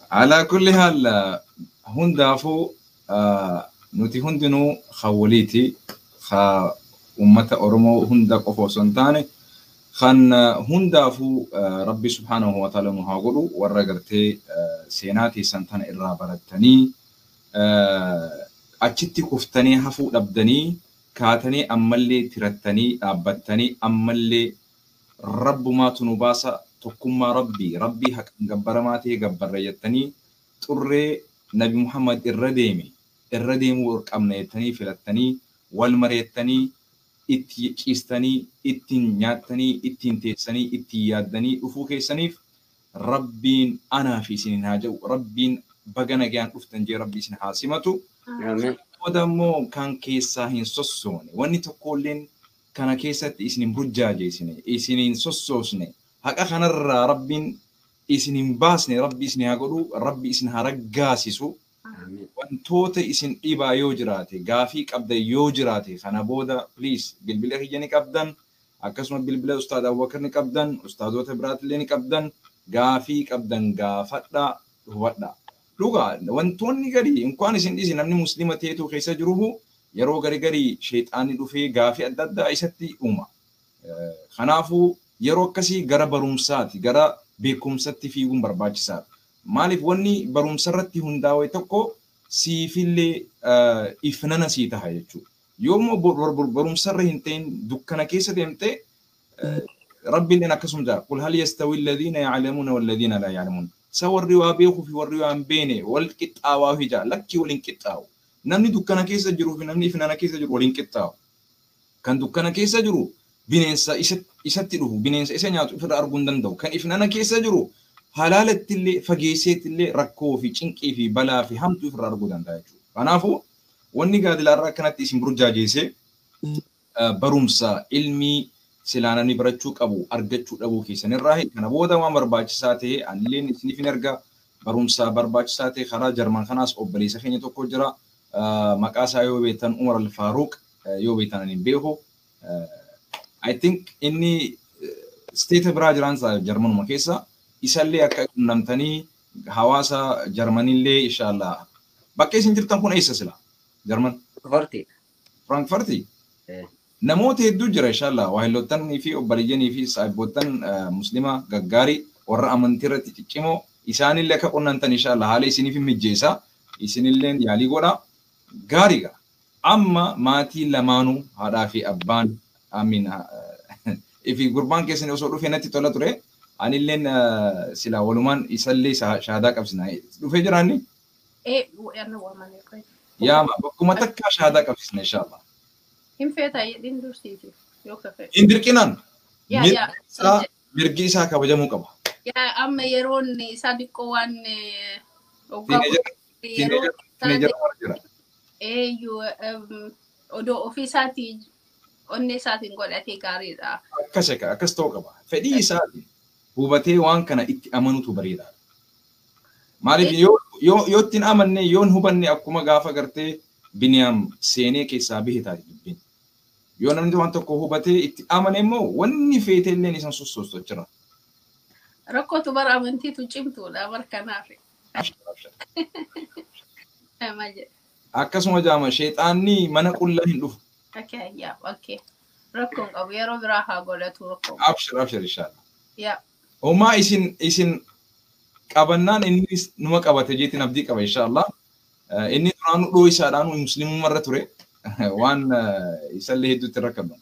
Alaa kulli haal, hundaafuu nuti hundinuu hawwaliiti ka ummata Oromoo hunda qofa osoo hin taane kan hundaafuu Rabbi subhaanahu wa ta'ala nu haa godhu warra gartee seenaa teessan tana irraa barattanii achitti kuftanii hafuu dhabdanii kaatanii ammallee tirattanii dhaabbattanii ammallee rabbumaatu nu baasa, tokkummaa rabbii rabbii haqan gabbaramaa ta'e gabbarra jettanii xurree Nabi Muhammad irra deeme irra deemuu qabna jettanii filattanii wal mareettanii itti ciistanii ittiin nyaattanii ittiin teessanii ittiin yaaddanii dhufuu keessaniif rabbiin anaa fi isin haa jedhu, rabbiin baga nagaan dhuftan jee rabbi isin haa simatu. Booda immoo kan keessaa hin sossoone, wanni tokkolleen kana keessatti isin hin burjaajeessine, isin hin sossoosne, haqa kanarraa rabbiin isin hin baasne rabbi isin haa godhu, rabbi isin haa raggaasisu. Wantoota isin dhibaa yoo jiraate, gaafii qabdan yoo jiraate, kana booda please bilbila kiyya ni qabdan, akkasuma bilbila Ustaad Abubakar ni qabdan, ustaadota biraatillee ni qabdan, gaafii qabdan gaafadhaa, hubadhaa. Dhugaa wantoonni garii inkwaan isin dhiisi namni muslima ta'etu keessa jiruhu yeroo gari garii sheexaanni dhufee gaafii adda addaa isatti uuma. Kanaafuu yeroo akkasii gara barumsaati, gara beekumsatti fiiguun barbaachisaadha. Maaliif wanni barumsa irratti hundaa'e tokko siifillee ifnana sii taha jechuudha. Yoommoo barumsarra hin ta'in dukkana keessa deemtee Rabbiin akkasuma jira. Qul hal yastawi alladhiina ya'lamuuna walladhiina laa ya'lamuun. Isa warri waa beekuu fi warri waa hin beekne wal qixxaawaa fi jira. Lakkii wal hin qixxaawu. Namni dukkana keessa jiruu fi namni ifnana keessa jiru wal hin qixxaawu. Kan dukkana keessa jiru bineensa isatti dhufu, bineensa isa nyaatu ofirraa arguu hin danda'u. Kan ifnana keessa jiru halaalattillee fageesseettillee rakkoo fi cinqii fi balaa fi hamtuu ofirraa arguu danda'a jechuudha. Kanaafuu wanni gaadilaarraa akkanatti isin burjaajeessee barumsa ilmii silaa namni barachuu qabu argachuu dhabuu keessanirraa kana booda waan barbaachisaa ta'e anilleen isiniif hin erga barumsa barbaachisaa ta'e karaa Jarman kanaas obboleessa keenya tokko jira. Maqaa isaa yoo beektan Umar Al-Faaruq yoo beektan ani hin beeku. I think inni state biraa jiraan Jarmanuma keessa isallee akka qunnamtanii hawaasa Jarmanillee inshallah. Bakka isin jirtan kun eessa sila? Jarman? Frankfurti. Frankfurti? Namoota hedduu jira inshallah. Waahillottanii fi obboleeyyanii fi saahibboottan muslima gaggaarii warra amantii irratti ciccimoo isaanillee akka qunnamtan inshallah haala isiniif mijjeessa. Isinillee yaalii godha. Gaariidha. Amma maatii lamaanuu haadhaa fi abbaan amiin ifi gurbaan keessan osoo dhufee natti tola ture. Anilleen sila walumaan isallee shahaadaa qabsina. Dhufee jiraanni? Yaama bakkuma takka shahaadaa qabsisna inshallah. Hin feeta jedhin dursiiti yoo kafe. Hin dirqinaan. Mirgi isaa kabajamuu qaba. Yaa amma yeroon isaa xiqqoo waan Teeneejara jira. Eeyyuu odoo ofii isaatii onnee isaatiin godhatee gaariidha. Akkas akkas ta'uu qaba. Fedhii isaatiin hubatee waan kana itti amanutu bareedaadha. Maaliif yoo ittiin amanne yoo hin hubanne akkuma gaafa gartee Biniyaam seenee keessaa bahe taate dubbiin. Yoo namni waan tokko hubatee itti amane immoo wanni feete illee isaan sossoostu jira. Rakkootu bara amantiitu cimtuudha bara kanaaf. Akkasuma jaama sheexaanni mana qullaa hin dhufu. Okay, yeah, okay. Rakkoon qabu yeroo biraa haa godhatu rakkoon. Abshir, abshir inshallah. Yeah. Homaa isin qabannaan innis numa qabate jeetiin abdii qaba inshallah. Inni duraanuu dhoo isaadhaan muslimummaa irra ture waan isallee hedduutti rakkatan.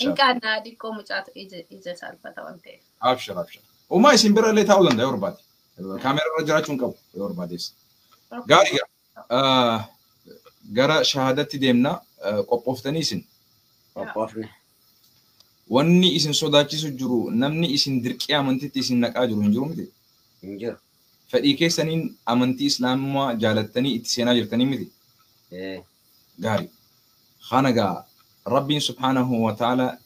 Inqaannaa xiqqoo mucaatu ija salphata waan ta'eef. Abshir, abshir. Homaa isin bira illee taa'uu danda'a yoo barbaade. Kaameraa irra jiraachuu hin qabu yoo barbaadees. Gaarii gara shahaadatti deemna qophooftanii isin. Qophoofne. Wanni isin sodaachisu jiru namni isin dirqii amantiitti isin naqaa jiru hin jiru miti. Hin jiru. Fedhii keessaniin amantii islaamummaa jaalattanii itti seenaa jirtanii miti. Gaarii. Kana gaa Rabbiin subhaanahu wa ta'ala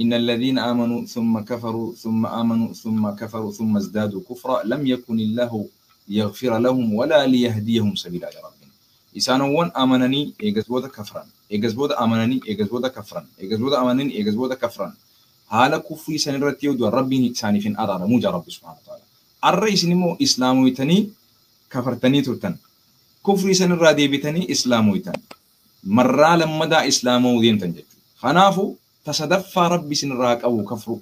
إن الذين آمنوا ثم كفروا ثم آمنوا ثم كفروا ثم ازدادوا كفرا لم يكن الله ليغفر لهم ولا ليهديهم سبيلا يا ربنا. إسانوان آمنني إيجاز كفرا إيجاز آمنني إيجاز كفرا إيجاز آمنني إيجاز كفرا هالا كفري سنرتيو دو ربي ساني فين أرى موجة ربي سبحانه وتعالى. الرئيس نمو إسلامويتني كفرتني ترتن كفري سنرادي بتني إسلامويتن مرة لما دا إسلامو دين تنجد خنافو تصدف ربي سنراك أو كفرو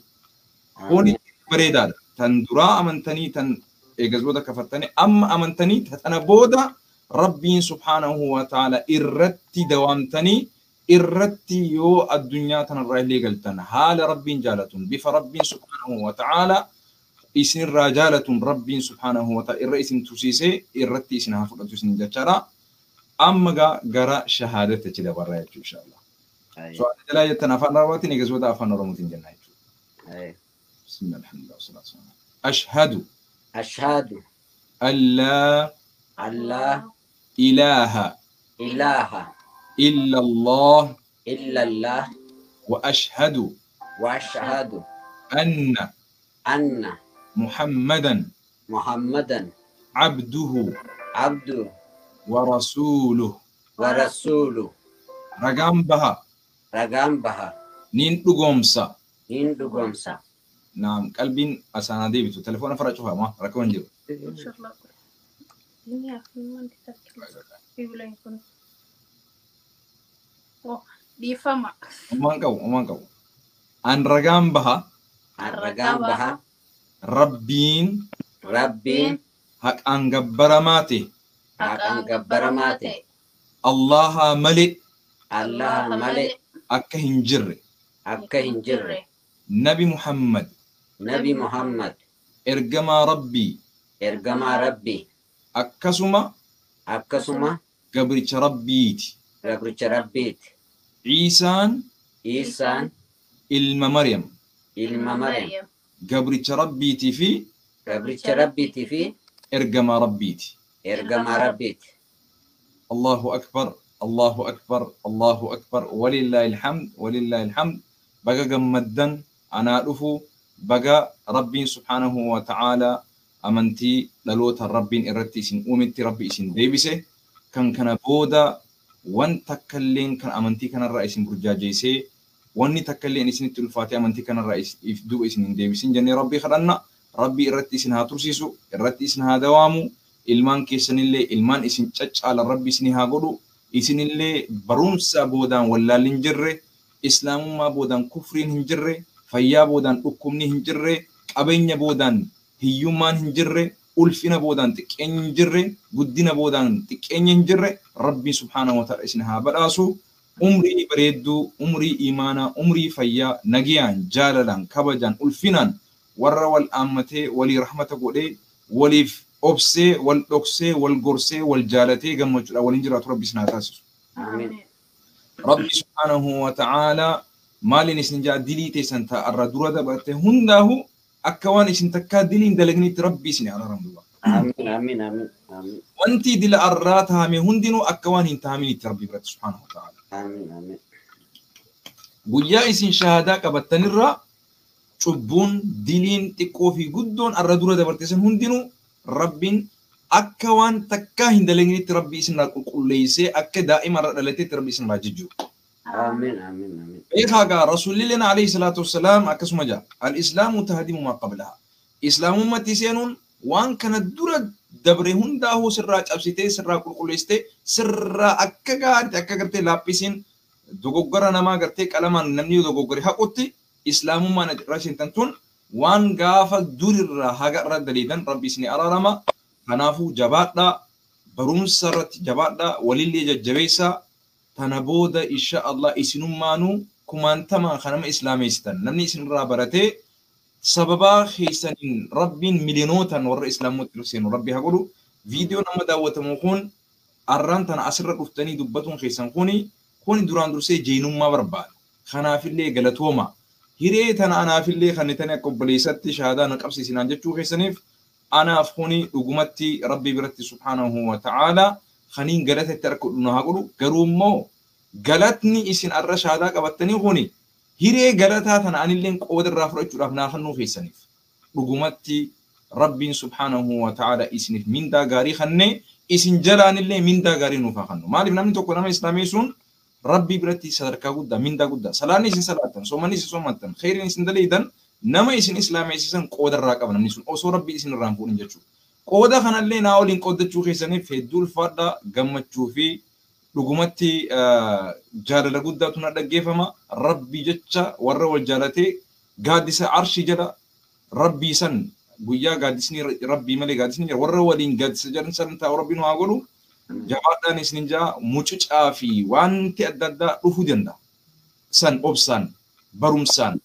هوني بريداد تندرا أمنتني تن إيجاز كفرتني أما أمنتني تتنبودا ربي سبحانه وتعالى إرتي دوامتني إرتي يو الدنيا تنرى اللي قلتن حال ربي جالتن بف ربي سبحانه وتعالى إسن رجالة ربي سبحانه وتعالى الرئيس تسيسي إرتي إسنها فرقة سن جترا أما جرى شهادة كده برا إن شاء الله. سؤال لا يتنافى رواتين يجوز أفن رموتين جنة. بسم الله الحمد لله والصلاة والسلام. أشهد أشهد أن لا إله إله إلا الله إلا الله وأشهد وأشهد أن أن محمدا محمدا عبده عبده ورسوله. ورسوله. Ragaan baha. Ragaan baha. Nin dhugoomsa. Nin dhugoomsa. Naam, qalbiin asaanaa deebitu. Telefoona fara cufaa ma rakkoo hin jiru. Dhiifama. Homaan qabu, homaan qabu. An ragaan baha. An ragaan baha. Rabbiin. Rabbiin. Haqaan gabbaramaa ta'e. Haqaan gabbaramaa ta'e. Allaha malee. Allaha malee. Akka hin jirre. Akka hin jirre. Nabi Muhammad. Nabi Muhammad. Ergamaa Rabbii. Ergamaa Rabbii. Akkasuma. Akkasuma. Gabricha Rabbiiti. Gabricha Rabbiiti. Iisaan. Iisaan. Ilma Maryam. Ilma Maryam. Gabricha Rabbiitii fi. Gabricha Rabbiitii fi. Ergamaa Rabbiiti. Ergamaa Rabbiiti. Allahu akbar. Allahu akbar. Allahu akbar. Walillahi alhamd. Walillahi alhamd. Baga gammaddan anaa dhufu baga Rabbiin subhaanahu wa ta'ala amantii dhaloota Rabbiin irratti isin uumetti Rabbi isin deebise kan kana booda wan takkalleen kan amantii kanarraa isin burjaajeessee wanni takkalleen isinitti ulfaatee amantii kanarraa if duuba isin hin deebisin jennee Rabbii kadhanna. Rabbii irratti isin haa tursiisu, irratti isin haa dawaamu, ilmaan keessanillee ilmaan isin caccaalan Rabbi isin haa godhu, isinillee barumsa boodaan wallaalli hin jirre, islaamummaa boodaan kufriin hin jirre, fayyaa boodaan dhukkubni hin jirre, qabeenya boodaan hiyyummaan hin jirre, ulfina boodaan xiqqeenyi hin jirre, guddina boodaan xiqqeenyi hin jirre, Rabbi subhaanahu wa ta'ala isin haa badhaasu. Umrii bareedduu, umrii imaanaa, umrii fayyaa, nagayaan, jaalalaan, kabajaan, ulfinaan warra wal aammatee, walii rahmata godhee, waliif obsee, wal dhoksee, wal gorsee, wal jaalatee gammachuudhaan waliin jiraatu Rabbi isin haa taasisu. Amiin. Rabbi subhaanahu wa ta'ala maaliin isin jaa dilii teessan ta'arra dura dabarte hundaahu akka waan isin takkaa diliin dalagnitti Rabbi isin araaramu duuba. Amiin. Amiin. Amiin. Amiin. Wanti dila arraa tahame hundinuu akka waan hin tahaminitti Rabbi biratti subhaanahu wa ta'ala. Amiin. Amiin. Guyyaa isin shahaadaa qabattanirraa cubbuun diliin xiqqoo fi guddoon arra dura dabarte san hundinuu Rabbiin akka waan takkaa hin dalaginitti Rabbi isinirraa qulqulleessee akka daa'ima irra dhalatetti Rabbi isinirraa jijjiiru. Amiin. Amiin. Amiin. Beekaa gaa Rasuulilleen alayhi salaatu wassalaam akkasuma jaa al-islaamu tahdimu maa qablaha. Islaamummatti seenuun waan kana dura dabre hundaa'uu sirraa cabsitee sirraa qulqulleessitee sirraa akka gaariitti akka gartee laaphisiin dogoggora namaa gartee qalamaan namni dogoggore haqutti islaamummaan irra seentan tun waan gaafa durirraa haga irra daliidan Rabbi isinii araarama. Kanaafuu jabaadhaa, barumsa irratti jabaadhaa, walillee jajjabeessaa. Tana booda insha Allah isinummaanuu kumaantamaa kan nama islaameessitan namni isinirraa baratee sababaa keessaniin Rabbiin miliyoonootaan warra islaamotti seenu Rabbi haa godhu. Viidiyoo nama daawwatamu kun arraan tana asirra dhuftanii dubbatuun keessan kuni duraan dursee jeenummaa barbaada. Kanaafillee galatooma. Hiree tana anaafillee kan tani akka obboleessatti shahaadaa na qabsiisinaan jechuu keessaniif anaaf kuni dhugumatti Rabbi biratti subhaanahu wa ta'ala kaniin galata itti argadhu na haa godhu. Garuu immoo galatni isin arra shahaadaa qabattanii kuni hiree galataa tana anilleen qooda irraa fudhachuudhaaf naa kennuu keessaniif dhugumatti Rabbiin subhaanahu wa ta'ala isiniif mindaa gaarii kennee isin jalaanillee mindaa gaarii nuuf haa kennu. Maaliif namni tokko nama islaameessuun Rabbii biratti sadarkaa guddaa mindaa guddaa salaanni isin salaattan soomanni isin soomattan kheyriin isin daleeydan nama isin islaameessisan qooda irraa qaba namni sun osoo Rabbii isin irraa hin fuudhin jechuudha. Qooda kanallee naa waliin qooddachuu keessaniif hedduu ulfaadhaa gammachuu fi dhugumatti jaalala guddaatu na dhaggeeffama. Rabbi jecha warra wal jaalatee gaaddisa arshii jala Rabbii san guyyaa gaaddisni Rabbii malee gaaddisni jira warra waliin gaaddisa jalan san taa'u Rabbi nu haa godhu. Jabaadhaan isin jaa mucucaa fi wanti adda addaa dhufuu danda'a. San obsaan barumsaan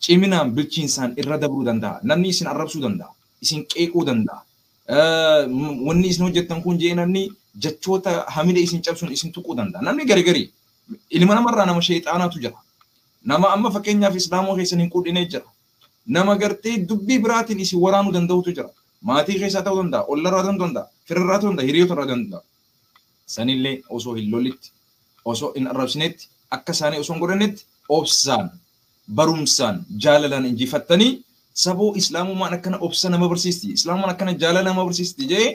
ciminaan bilchiinsaan irra dabruu danda'a. Namni isin arrabsuu danda'a. Isin qeequu danda'a. Wanni isin hojjettan kun jee namni jechoota hamila isin cabsuun isin tuquu danda'a. Namni gari gari ilma namarraa nama sheexaanaatu jira. Nama amma fakkeenyaaf islaamoo keessan hin qudhinee jira. Nama gartee dubbii biraatiin isin waraanuu danda'utu jira. Maatii keessaa ta'uu danda'a, ollarraa ta'uu danda'a, firarraa ta'uu danda'a, hiriyoota irraa ta'uu danda'a. Sanillee osoo hin lolitti, osoo hin arrabsinetti, akka isaanii osoo hin godhannetti obsaan, barumsaan, jaalalaan injifattanii saboo islaamummaan akkana obsa nama barsiisti, islaamummaan akkana jaalala nama barsiisti jee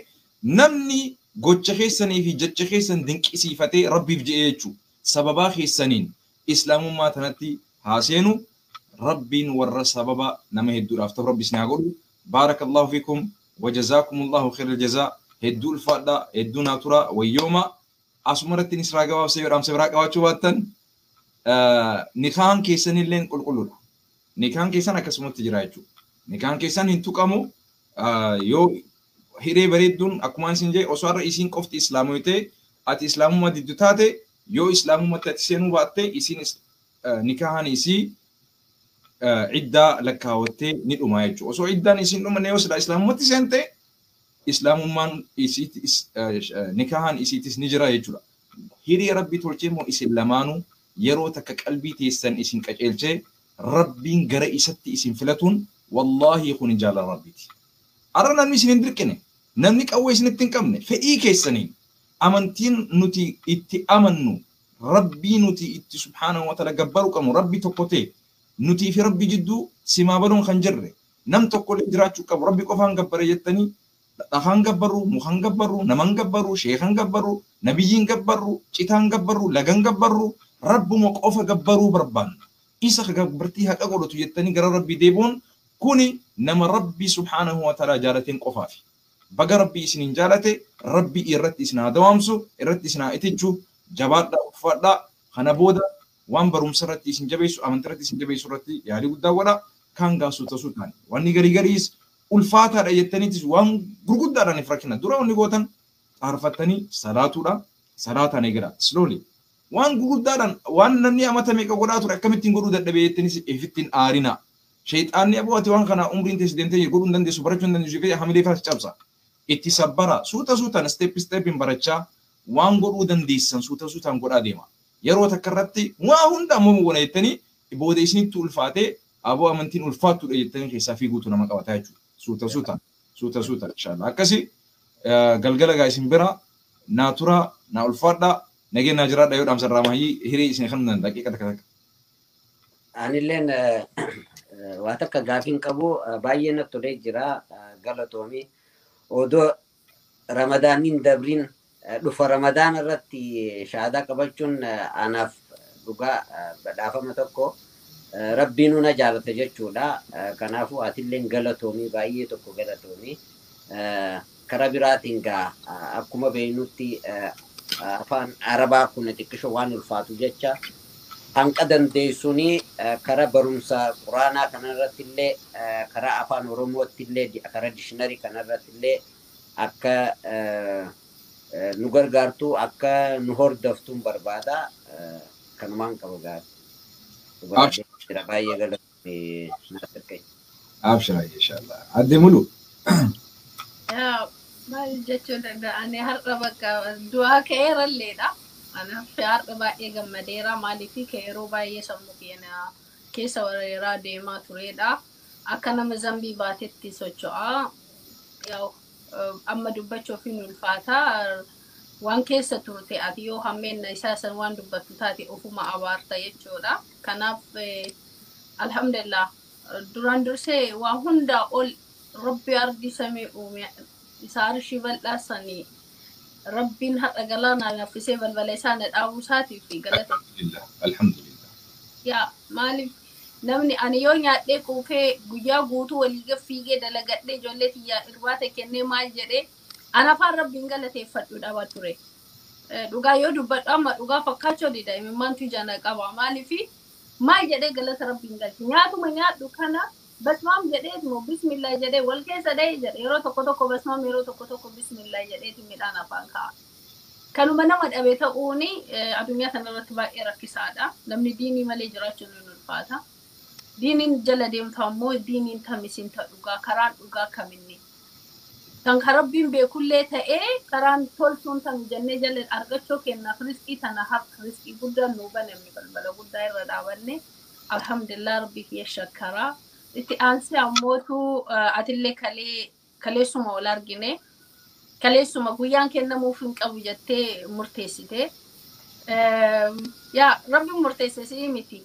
namni Gocha keessanii fi jecha keessan dinqisiifatee Rabbiif je'ee jechuudha. Sababaa keessaniin islaamummaa tanatti haa seenu. Rabbiin warra sababa nama hedduudhaaf ta'u Rabbi isin haa godhu. Baarakallahu fiikum wa jazaakumullahu khairal jazaa. Hedduu ulfaadhaa, hedduu naa tura, wayyooma. Asuma irratti israa gabaabsee yoo dhaamsa biraa qabaachuu baattan nikaan keessanillee qulqulluudha. Nikaan keessan akkasumatti jira jechuudha. Nikaan keessan hin tuqamu yoo hiree bareedduun akkuma isin jee osoo har'a isiin qofti islaamuu ta'e ati islaamummaa diddu taate yoo islaamummaatti ati seenuu baatte isiin nikahan isii iddaa lakkaawwattee ni dhuma jechuudha. Osoo iddaan isiin dhumanne yoo silaa islaamummaatti seente islaamummaan isiitis nikahan isiitis ni jira jechuudha. Hiree Rabbi tolchee immoo isin lamaanuu yeroo takka qalbii teessan isin qaceelchee Rabbiin gara isatti isin filatuun wallaahi kun jaalala Rabbiiti. Har'a namni isin hin dirqine, namni qawwee isinitti hin qabne, fedhii keessaniin amantiin nuti itti amannu, Rabbii nuti itti subhaanahu wa ta'ala gabbaruu qabnu, Rabbi tokko ta'e, nutii fi Rabbi jidduu simaa baluun kan jirre, nam tokkollee jiraachuu qabu, Rabbi qofaan gabbare jettanii dhakaan gabbarru, mukaan gabbarru, naman gabbarru, sheekan gabbarru, nabiyyiin gabbarru, citaan gabbarru, lagan gabbarru, Rabbuma qofa gabbaruu barbaanna. Isa gabbartii haqa godhatu jettanii gara Rabbii deebi'uun kuni nama Rabbi subhaanahu wa ta'ala jaalateen qofaafi. Baga Rabbi isiniin jaalate, Rabbi irratti isin haa dawaamsu, irratti isin haa itichu, jabaadhaa, uffadhaa. Kana booda waan barumsa irratti isin jabeessu, amantii irratti isin jabeessu irratti yaalii guddaa godha. Kan gaasuu tasuu taane. Wanni garii gariis ulfaataadha jettaniitis waan gurguddaadhaan if rakkina. Dura wanni gootan xaarfattanii salaatuudha. Salaataan eegala. Slowly. Waan gurguddaadhaan waan namni amata meeqa godhaa ture akkamittiin godhuu dadhabee jettaniis ifittiin aarina. Shayxaanni aboo ati waan kana umriin teessi deemtee godhuu hin dandeessu, barachuu hin dandeessu jedhee hamilee faas cabsa. Itti sabbara suuta suutaan step stepin barachaa waan godhuu dandeessan suuta suutaan godhaa deema. Yeroo takka irratti waa hunda ammoo goona jettanii booda isinitti ulfaatee aboo amantiin ulfaattuudha jettanii keessaa fiiguutu nama qabata jechuudha. Suuta suutaan suuta suutaan inshallah. Akkasi galgala gaa isin bira naa tura naa ulfaadhaa nageen naa jiraadha yoo dhaamsa irraa maayii hiree isin kan danda'a daqiiqa takka takka. Anilleen waa takka gaafiin qabu baay'ee natti tolee jira galatoomii. Odoo Ramadaaniin dabriin dhufa Ramadaan irratti shahaadaa qabachuun anaaf dhugaa badhaafama tokko Rabbiin na jaalata jechuudha. Kanaafuu atilleen galatoomii baay'ee tokko galatoomii. Karaa biraatiin gaa akkuma beeknutti afaan Arabaa kun xiqqisho waan ulfaatu jecha hanqa dandeessuuni karaa barumsa quraanaa kanarratti illee karaa afaan Oromootti illee karaa dictionary kanarratti illee akka nu gargaartu akka nu hordoftuun barbaada. Kanumaan qaba gaarii. Baay'ee galatoomii naaf ergee. Abshira inshallah. Adde mulu. Maal jechuu danda'a? Ani har'a bakka du'aa ka'eeralleedha. Anaaf har'a baay'ee gammadeera. Maaliif yeroo baay'ee sammuu keenya keessa wareeraa deemaa turedha. Akka nama zambii baatetti socho'a. Amma dubbachuuf hin ulfaata. Waan keessa turte ati yoo hammeenna isaa san waan dubbattu taate ofuma abaarta jechuudha. Kanaaf alhamdulillah duraan dursee waa hundaa ol Rabbi ardi samii uume isa arshii bal'aa sanii Rabbiin har'a galaanaa naffisee balbala isaa na dhaabuu isaatiif galata. Alhamdulillah. Alhamdulillah. Yaa maaliif namni ani yoo nyaadhee quufee guyyaa guutuu walii fiigee dalagadhee ijoollee tiyyaa irbaata kennee maal jedhee ana afaan Rabbiin galateeffadhu dhaba ture. Dhugaa yoo dubbadhu amma dhugaa fakkaachuu dida imimmaantu ijana qaba maaliif maal jedhee galata Rabbiin galche nyaatuma nyaadhu kana basmaam jedheetimo bismillah jedhee wal keessa dhahee jedhe yeroo tokko tokko basmaam yeroo tokko tokko bismillah jedheeti midhaan afaan kaa'a. Kanuma nama dhabe ta'uuni addunyaa kanarratti baay'ee rakkisaadha. Namni diinii malee jiraachuun ni ulfaata. Diiniin jala deemtu ammoo diiniin tamisiin ta dhugaa karaan dhugaa kaminni. Kan Rabbiin beekullee ta'ee karaan toltuun tami jennee jala argachuu kennaaf riskii tana harka riskii guddaan nuu banamne balbala guddaa irra dhaabanne alhamdulillah Rabbi kiyya shakkaraa. Itti aansee ammootu atillee kaleessuma wal argine kaleessuma guyyaan kennamuuf hin qabu jettee murteessite. Yaa Rabbiin murteesse si'i miti.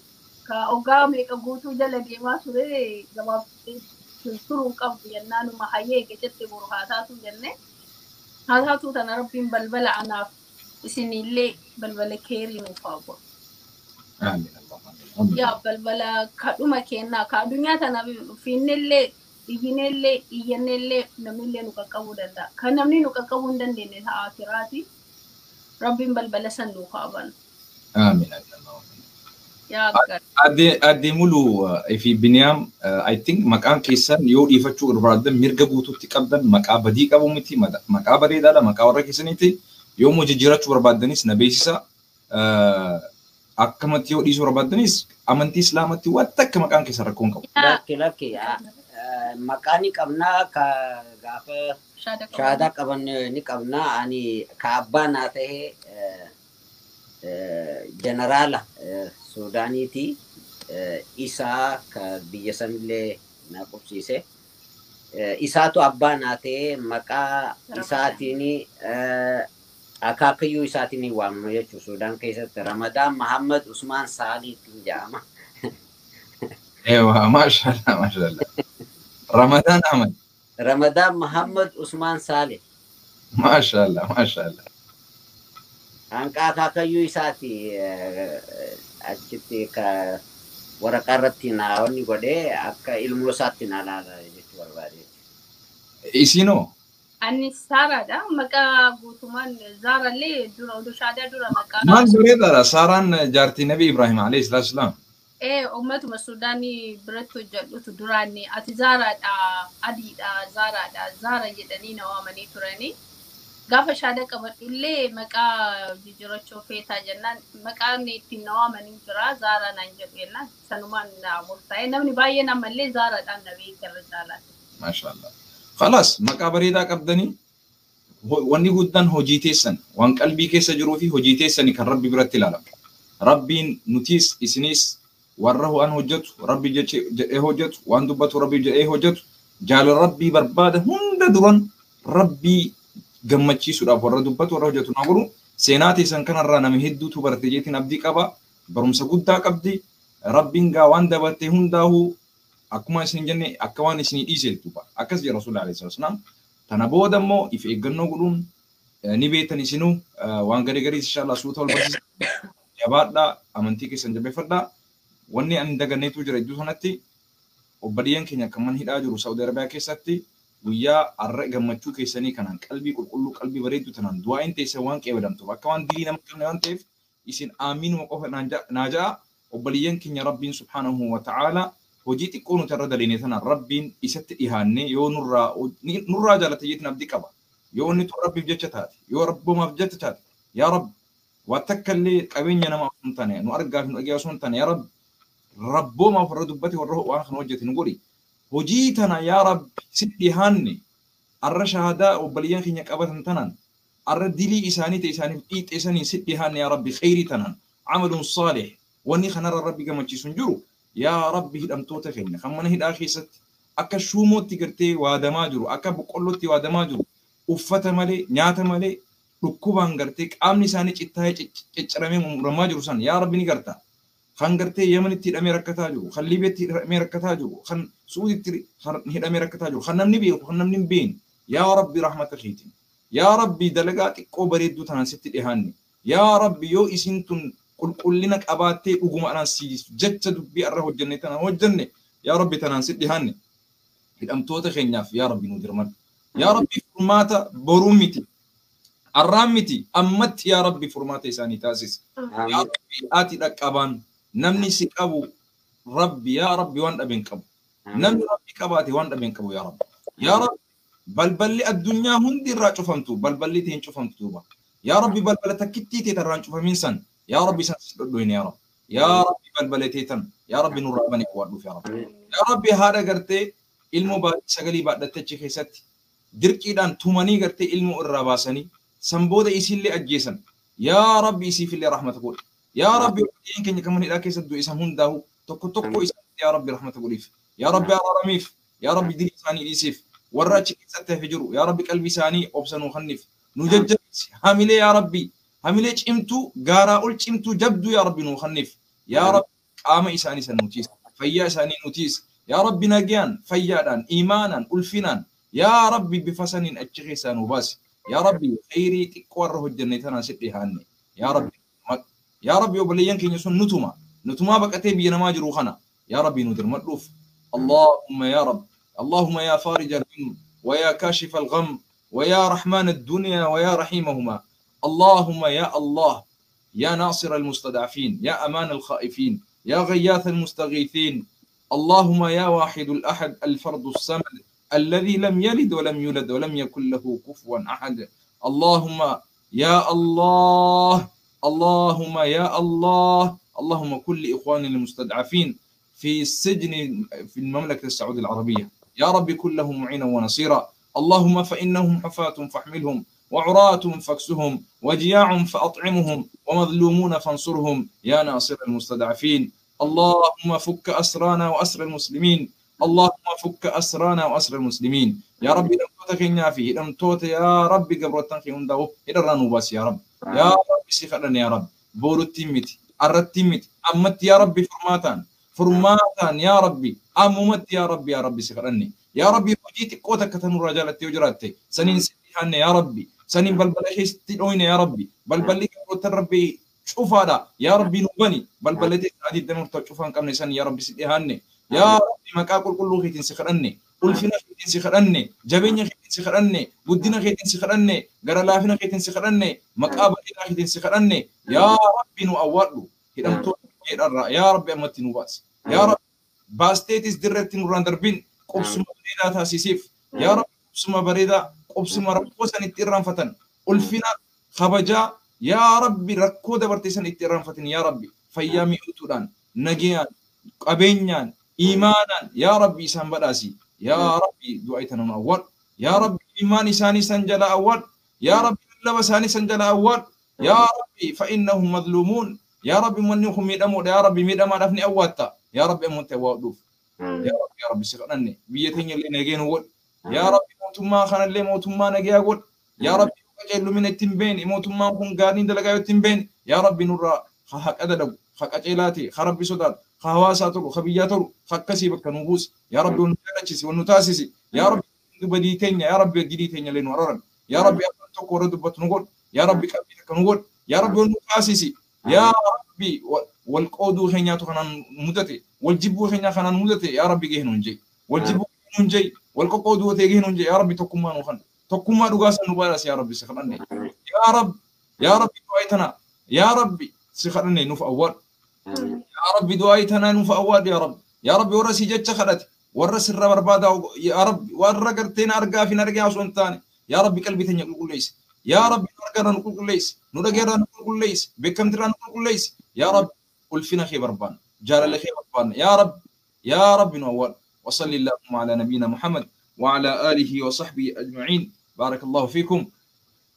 Ka ogaa meeqa guutuu jala deemaa ture gabaabsitee turuu qabdu jennaanuma hayyee eega jette boru haa taatu jenne. Haa taatu tana Rabbiin balbala anaaf isinillee balbala keerii nuuf haa godhu. Amiin. Allahumma. Yaa balbala kadhuma kennaa ka addunyaa tana fiinnellee iyyinellee iyyannellee namnillee nu qaqqabuu danda'a. Kan namni nu qaqqabuu hin dandeenye ta'a akiraati. Rabbiin balbala san nuuf haa banu. Amiin. Allahumma. Yaa akka Addee Muluu fi Biniyaam, I think maqaan keessan yoo dhiifachuu barbaadan mirga guutuutti qabdan. Maqaa badii qabu miti, maqaa bareedaadha, maqaa warra keessaniiti. Yoommoo jijjiirachuu barbaaddanis na beeksisa. Akkamatti yoo dhiisuu barbaaddanis amantii Islaamatti wanta akka maqaan keessan rakkoo hin qabu. Lakki lakki, maqaa ni qabnaa, ka gaafa shaada qaban. Shaadaa qaban ni qabnaa. Ani ka abbaa naa ta'e jeneraala Suudaaniiti. Isaa ka biyya sanillee na qubsiise. Isaatu abbaa naa ta'e, maqaa isaatiin, akaakayyuu isaatiin waamama jechuudha. Suudaan keessatti Ramadaan Mahammad Usmaan Saaliitiin jedhama. Ewa, maashaallah, maashaallah. Ramadaan Ahmad. Ramadaan Mahammad Usmaan Saalih. Maashaallah, maashaallah. Hanqa akaakayyuu isaati achitti ka waraqaa irratti naa wanni godhee akka ilmoo isaatti naa laala jechuu barbaade. Isinoo? Ani Saaraadha. Maqaa guutumaan Zaarallee dura oduu shaadaa dura maqaa. Maal bareedaadha. Saaraan jaartii Nabi Ibrahim alayhi salaatu wasalaam. Ee, uummatuma Suudaanii biratti hojjedhutu duraan ati Zaaraadha, adiidha, Zaaraadha, Zaara jedhanii na waamanii turanii. Gaafa shaada qabadhullee maqaa jijjiirachuu feetaa jennaan maqaan ittiin na waamanii jira, Zaaraa naan jedhu jennaan sanumaan na murtaa'e. Namni baay'een ammallee Zaaraadhaan na beeka irra caalaatti. Maashaallah. Khalaas, maqaa bareedaa qabdanii, wanni guddaan hojii teessan, waan qalbii keessa jiruu fi hojii teessanii kan Rabbi biratti ilaalamu. Rabbiin nutis isinis warra waan hojjetu Rabbi jedhee hojjetu, waan dubbatu Rabbi jedhee hojjetu, jaalala Rabbii barbaada hunda duran Rabbii gammachiisuudhaaf warra dubbatu, warra hojjetu naa godhu. Seenaa teessan kanarraa nama hedduutu barate jeetiin abdii qaba. Barumsa guddaa qabdi. Rabbiin gaa waan dabarte hundaa'uu akkuma isin jenne akka waan isinii dhiise jechuudha. Akkas jedha Rasuulli alayhi salaatu wasalaam. Tana booda immoo if eeggannoo godhuun ni beektan isinuu, waan garii garii inshallah suuta wal barsiisa. Jabaadhaa, amantii keessan jabeeffadhaa. Wanni ani daganneetu jira iddoo sanatti, obboleeyyan keenya kan mana hidhaa jiru Saudi Arabiyaa keessatti, guyyaa har'a gammachuu keessanii kanaan qalbii qulqulluu, qalbii bareedduu tanaan du'aayin teessan waan qeebalamtuuf, akka waan dilii nama qabne waan ta'eef, isin aamiinuma qofa naa ja'a. Obboleeyyan keenya Rabbiin subhaanahu wa ta'ala hojii xiqqoo nuti irra daleene tanaan Rabbiin isatti dhihaanne yoo nurraa jaalate jeetiin abdii qaba. Yoo inni tun Rabbiif jecha taate, yoo Rabbumaaf jecha taate, yaa Rabbi, waa takka illee qabeenya namaa osoo hin taane, nu argaa fi nu dhagaa osoo hin taane, yaa Rabbi, rabboomaaf warra dubbate, warra waan kana hojjete nu godhi. Hojii tana, yaa Rabbi, si dhihaanne, arra shahadaa obboleeyyan keenya qabatan tanaan, arra dilii isaanii ta'e isaaniif dhiixeessanii si dhihaanne, yaa Rabbi, khayrii tanaan, amalun saalih, wanni kanarra Rabbi gammachiisu hin jiru. Yaa Rabbi, hidhamtoota keenya kan mana hidhaa keessatti akka shuumootti gartee waadamaa jiru, akka boqqollootti waadamaa jiru, uffata malee, nyaata malee, dhukkubaan gartee qaamni isaanii cittaa'ee cicciramee muramaa jiru san, yaa Rabbi, ni garta. Kan gartee Yemenitti hidhamee rakkataa jiru, kan Liibiyaatti hidhamee rakkataa jiru, kan Suuditti hidhamee rakkataa jiru, kan namni beeku, kan namni hin beekne, yaa Rabbi, rahmata keetiin. Yaa Rabbi, dalagaa xiqqoo bareedduu tanaan sitti dhihaanne. Yaa Rabbi, yoo isin tun qulqullina qabaattee dhugumaadhaan si jecha dubbii irra hojjenne tana hojjenne, yaa Rabbi, tanaan sitti dhihaanne. Hidhamtoota keenyaaf, yaa Rabbi, nu dirmadhu. Yaa Rabbi, furmaata boruu miti. Arraan miti, ammatti, yaa Rabbi, furmaata isaanii taasisi. Yaa Rabbi, ati dhaqqabaan namni si qabu, Rabbi, yaa Rabbi, waan dhabe hin qabu. Namni Rabbi qabaate waan dhabe hin qabu, yaa Rabbi. Yaa Rabbi, balballi addunyaa hundi irraa cufamtu, balballi ta'e hin cufamtu duuba. Yaa Rabbi, balbala takkittii ta'e irraan cufamin san, yaa Rabbi, san si dhodhoine, yaa Rabbi. Yaa Rabbi, balbala teetan, yaa Rabbi, nurraa bani qo'adhuuf, yaa Rabbi. Yaa Rabbi, haadha gartee ilmoo baatii 9 baadhatte achi keessatti dirqiidhaan tumanii gartee ilmoo irraa baasanii san booda isiillee ajjeesan. Yaa Rabbi, isiifillee rahmata godhi. Yaa Rabbi, obboleeyyan keenya kan mana hidhaa keessatti du'e isaan hundaa'u tokko tokko isaanitti, yaa Rabbi, rahmata godhiif. Yaa Rabbi, araaramiif. Yaa Rabbi, dilii isaanii dhiisiif. Warra achi keessatti hafe jiru, yaa Rabbi, qalbii isaanii obsa nuu kenniif. Nu jajjabeessi. Hamilee, yaa Rabbi, hamilee cimtuu, gaaraa ol cimtuu, jabduu, yaa Rabbi, nuu kenniif. Yaa Rabbi, qaama isaanii san nutiis. Fayyaa isaanii nutiis. Yaa Rabbi, nagayaan, fayyaadhaan, imaanaan, ulfinaan, yaa Rabbi, bifa saniin achi keessaa nu baasi. Yaa Rabbi khayrii xiqqoo warra hojjenne tanaan si dhihaanne. Yaa Rabbi yaa Rabbi obboleeyyan keenya sun nutuma nutumaa baqatee biyya namaa jiru kana yaa Rabbi nu dirmadhuuf. Allahumma yaa Rabbi اللهم يا فارج الهم ويا كاشف الغم ويا رحمن الدنيا ويا رحيمهما اللهم يا الله يا ناصر المستضعفين يا أمان الخائفين يا غياث المستغيثين اللهم يا واحد الأحد الفرد الصمد الذي لم يلد ولم يولد ولم يكن له كفوا أحد اللهم يا الله اللهم يا الله اللهم كل إخواني المستضعفين في السجن في المملكة السعودية العربية يا رب كن لهم معينا ونصيرا اللهم فإنهم حفاة فاحملهم وعراة فاكسهم وجياع فأطعمهم ومظلومون فانصرهم يا ناصر المستضعفين اللهم فك أسرانا وأسر المسلمين اللهم فك أسرانا وأسر المسلمين يا رب لم توتك فيه لم توت يا رب قبرتن في هنده إلى باس يا رب يا رب سيخلنا يا رب بورو تيمتي الرتيمتي أمت يا ربي فرماتان فرماتان يا ربي أمومت يا ربي يا ربي سيخلني يا ربي وجيت قوتك كتنور رجالتي وجراتي سنين سيحن يا ربي سنين بلبلة ستين يا ربي بلبلة قوت ربي شوف هذا يا ربي نوبني بلبلة عدي دمر تشوفان كم نسان يا ربي سيحن يا ربي مكاكل كله خيتين سيخلني ulfina keetiin si kadhanne jabeenya keetiin si kadhanne guddina keetiin si kadhanne gara laafina keetiin si kadhanne maqaa bareedaa keetiin si kadhanne yaa rabbi nu awwaadhu hidhamtoota jedharraa yaa rabbi ammatti nu baasi yaa rabbi baasteetis dirreetti nurraan darbin qubsuma bareedaa taasisiif yaa rabbi qubsuma bareedaa qubsuma rakkoo san itti irraanfatan ulfina kabajaa yaa rabbi rakkoo dabarte san itti irraanfatan yaa rabbi fayyaa mi'ootuudhaan nagayaan qabeenyaan iimaanaan yaa rabbi isaan badhaasi يا ربي دعيتنا من أول يا ربي إيمان إساني سنجل أول يا ربي لبساني سنجل أول يا ربي فإنهم مظلومون يا ربي من يخم ميدمو يا ربي ميدما دفني أواتا يا ربي أمنت وادوف يا ربي يا ربي سقنني بيتين اللي نجين ول يا ربي موتما خان اللي موتما نجي أقول يا ربي قجلو من التنبين موتما كون قارين دلقايو التنبين يا ربي نورا خحق أدلو خحق أجيلاتي خربي صداد خواساتو خبياتو خكسي بكنوبوس يا ربي ونتاچسي ونتاسسي يا ربي بديتين يا ربي ديتين لين وررن يا ربي أنتو ردبت نقول يا ربي كبيت كنقول يا ربي ونتاسسي يا ربي والقودو خنياتو خنان مدتي والجبو خنيا خنان مدتي يا ربي جهنونجي والجبو جهنونجي والقودو تيجهنونجي يا ربي تكما نخن تكما دوغاس نبارس يا ربي سخنني يا رب يا ربي دعيتنا يا ربي سخنني نوف أول يا ربي دعيتنا نوف أول يا رب يا ربي ورسي جتش خلت ورس الربر بادا يا ربي ورقرتين أرجع في نرجع سنتاني يا ربي قلبي تني نقول ليس يا ربي نرجع نقول ليس نرجع نقول ليس بكم ترى نقول ليس يا رب قل فينا خير ربان جار الله خير ربان يا رب يا رب نور وصلي اللهم على نبينا محمد وعلى آله وصحبه أجمعين بارك الله فيكم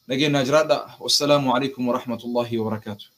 لقينا جرادا والسلام عليكم ورحمة الله وبركاته.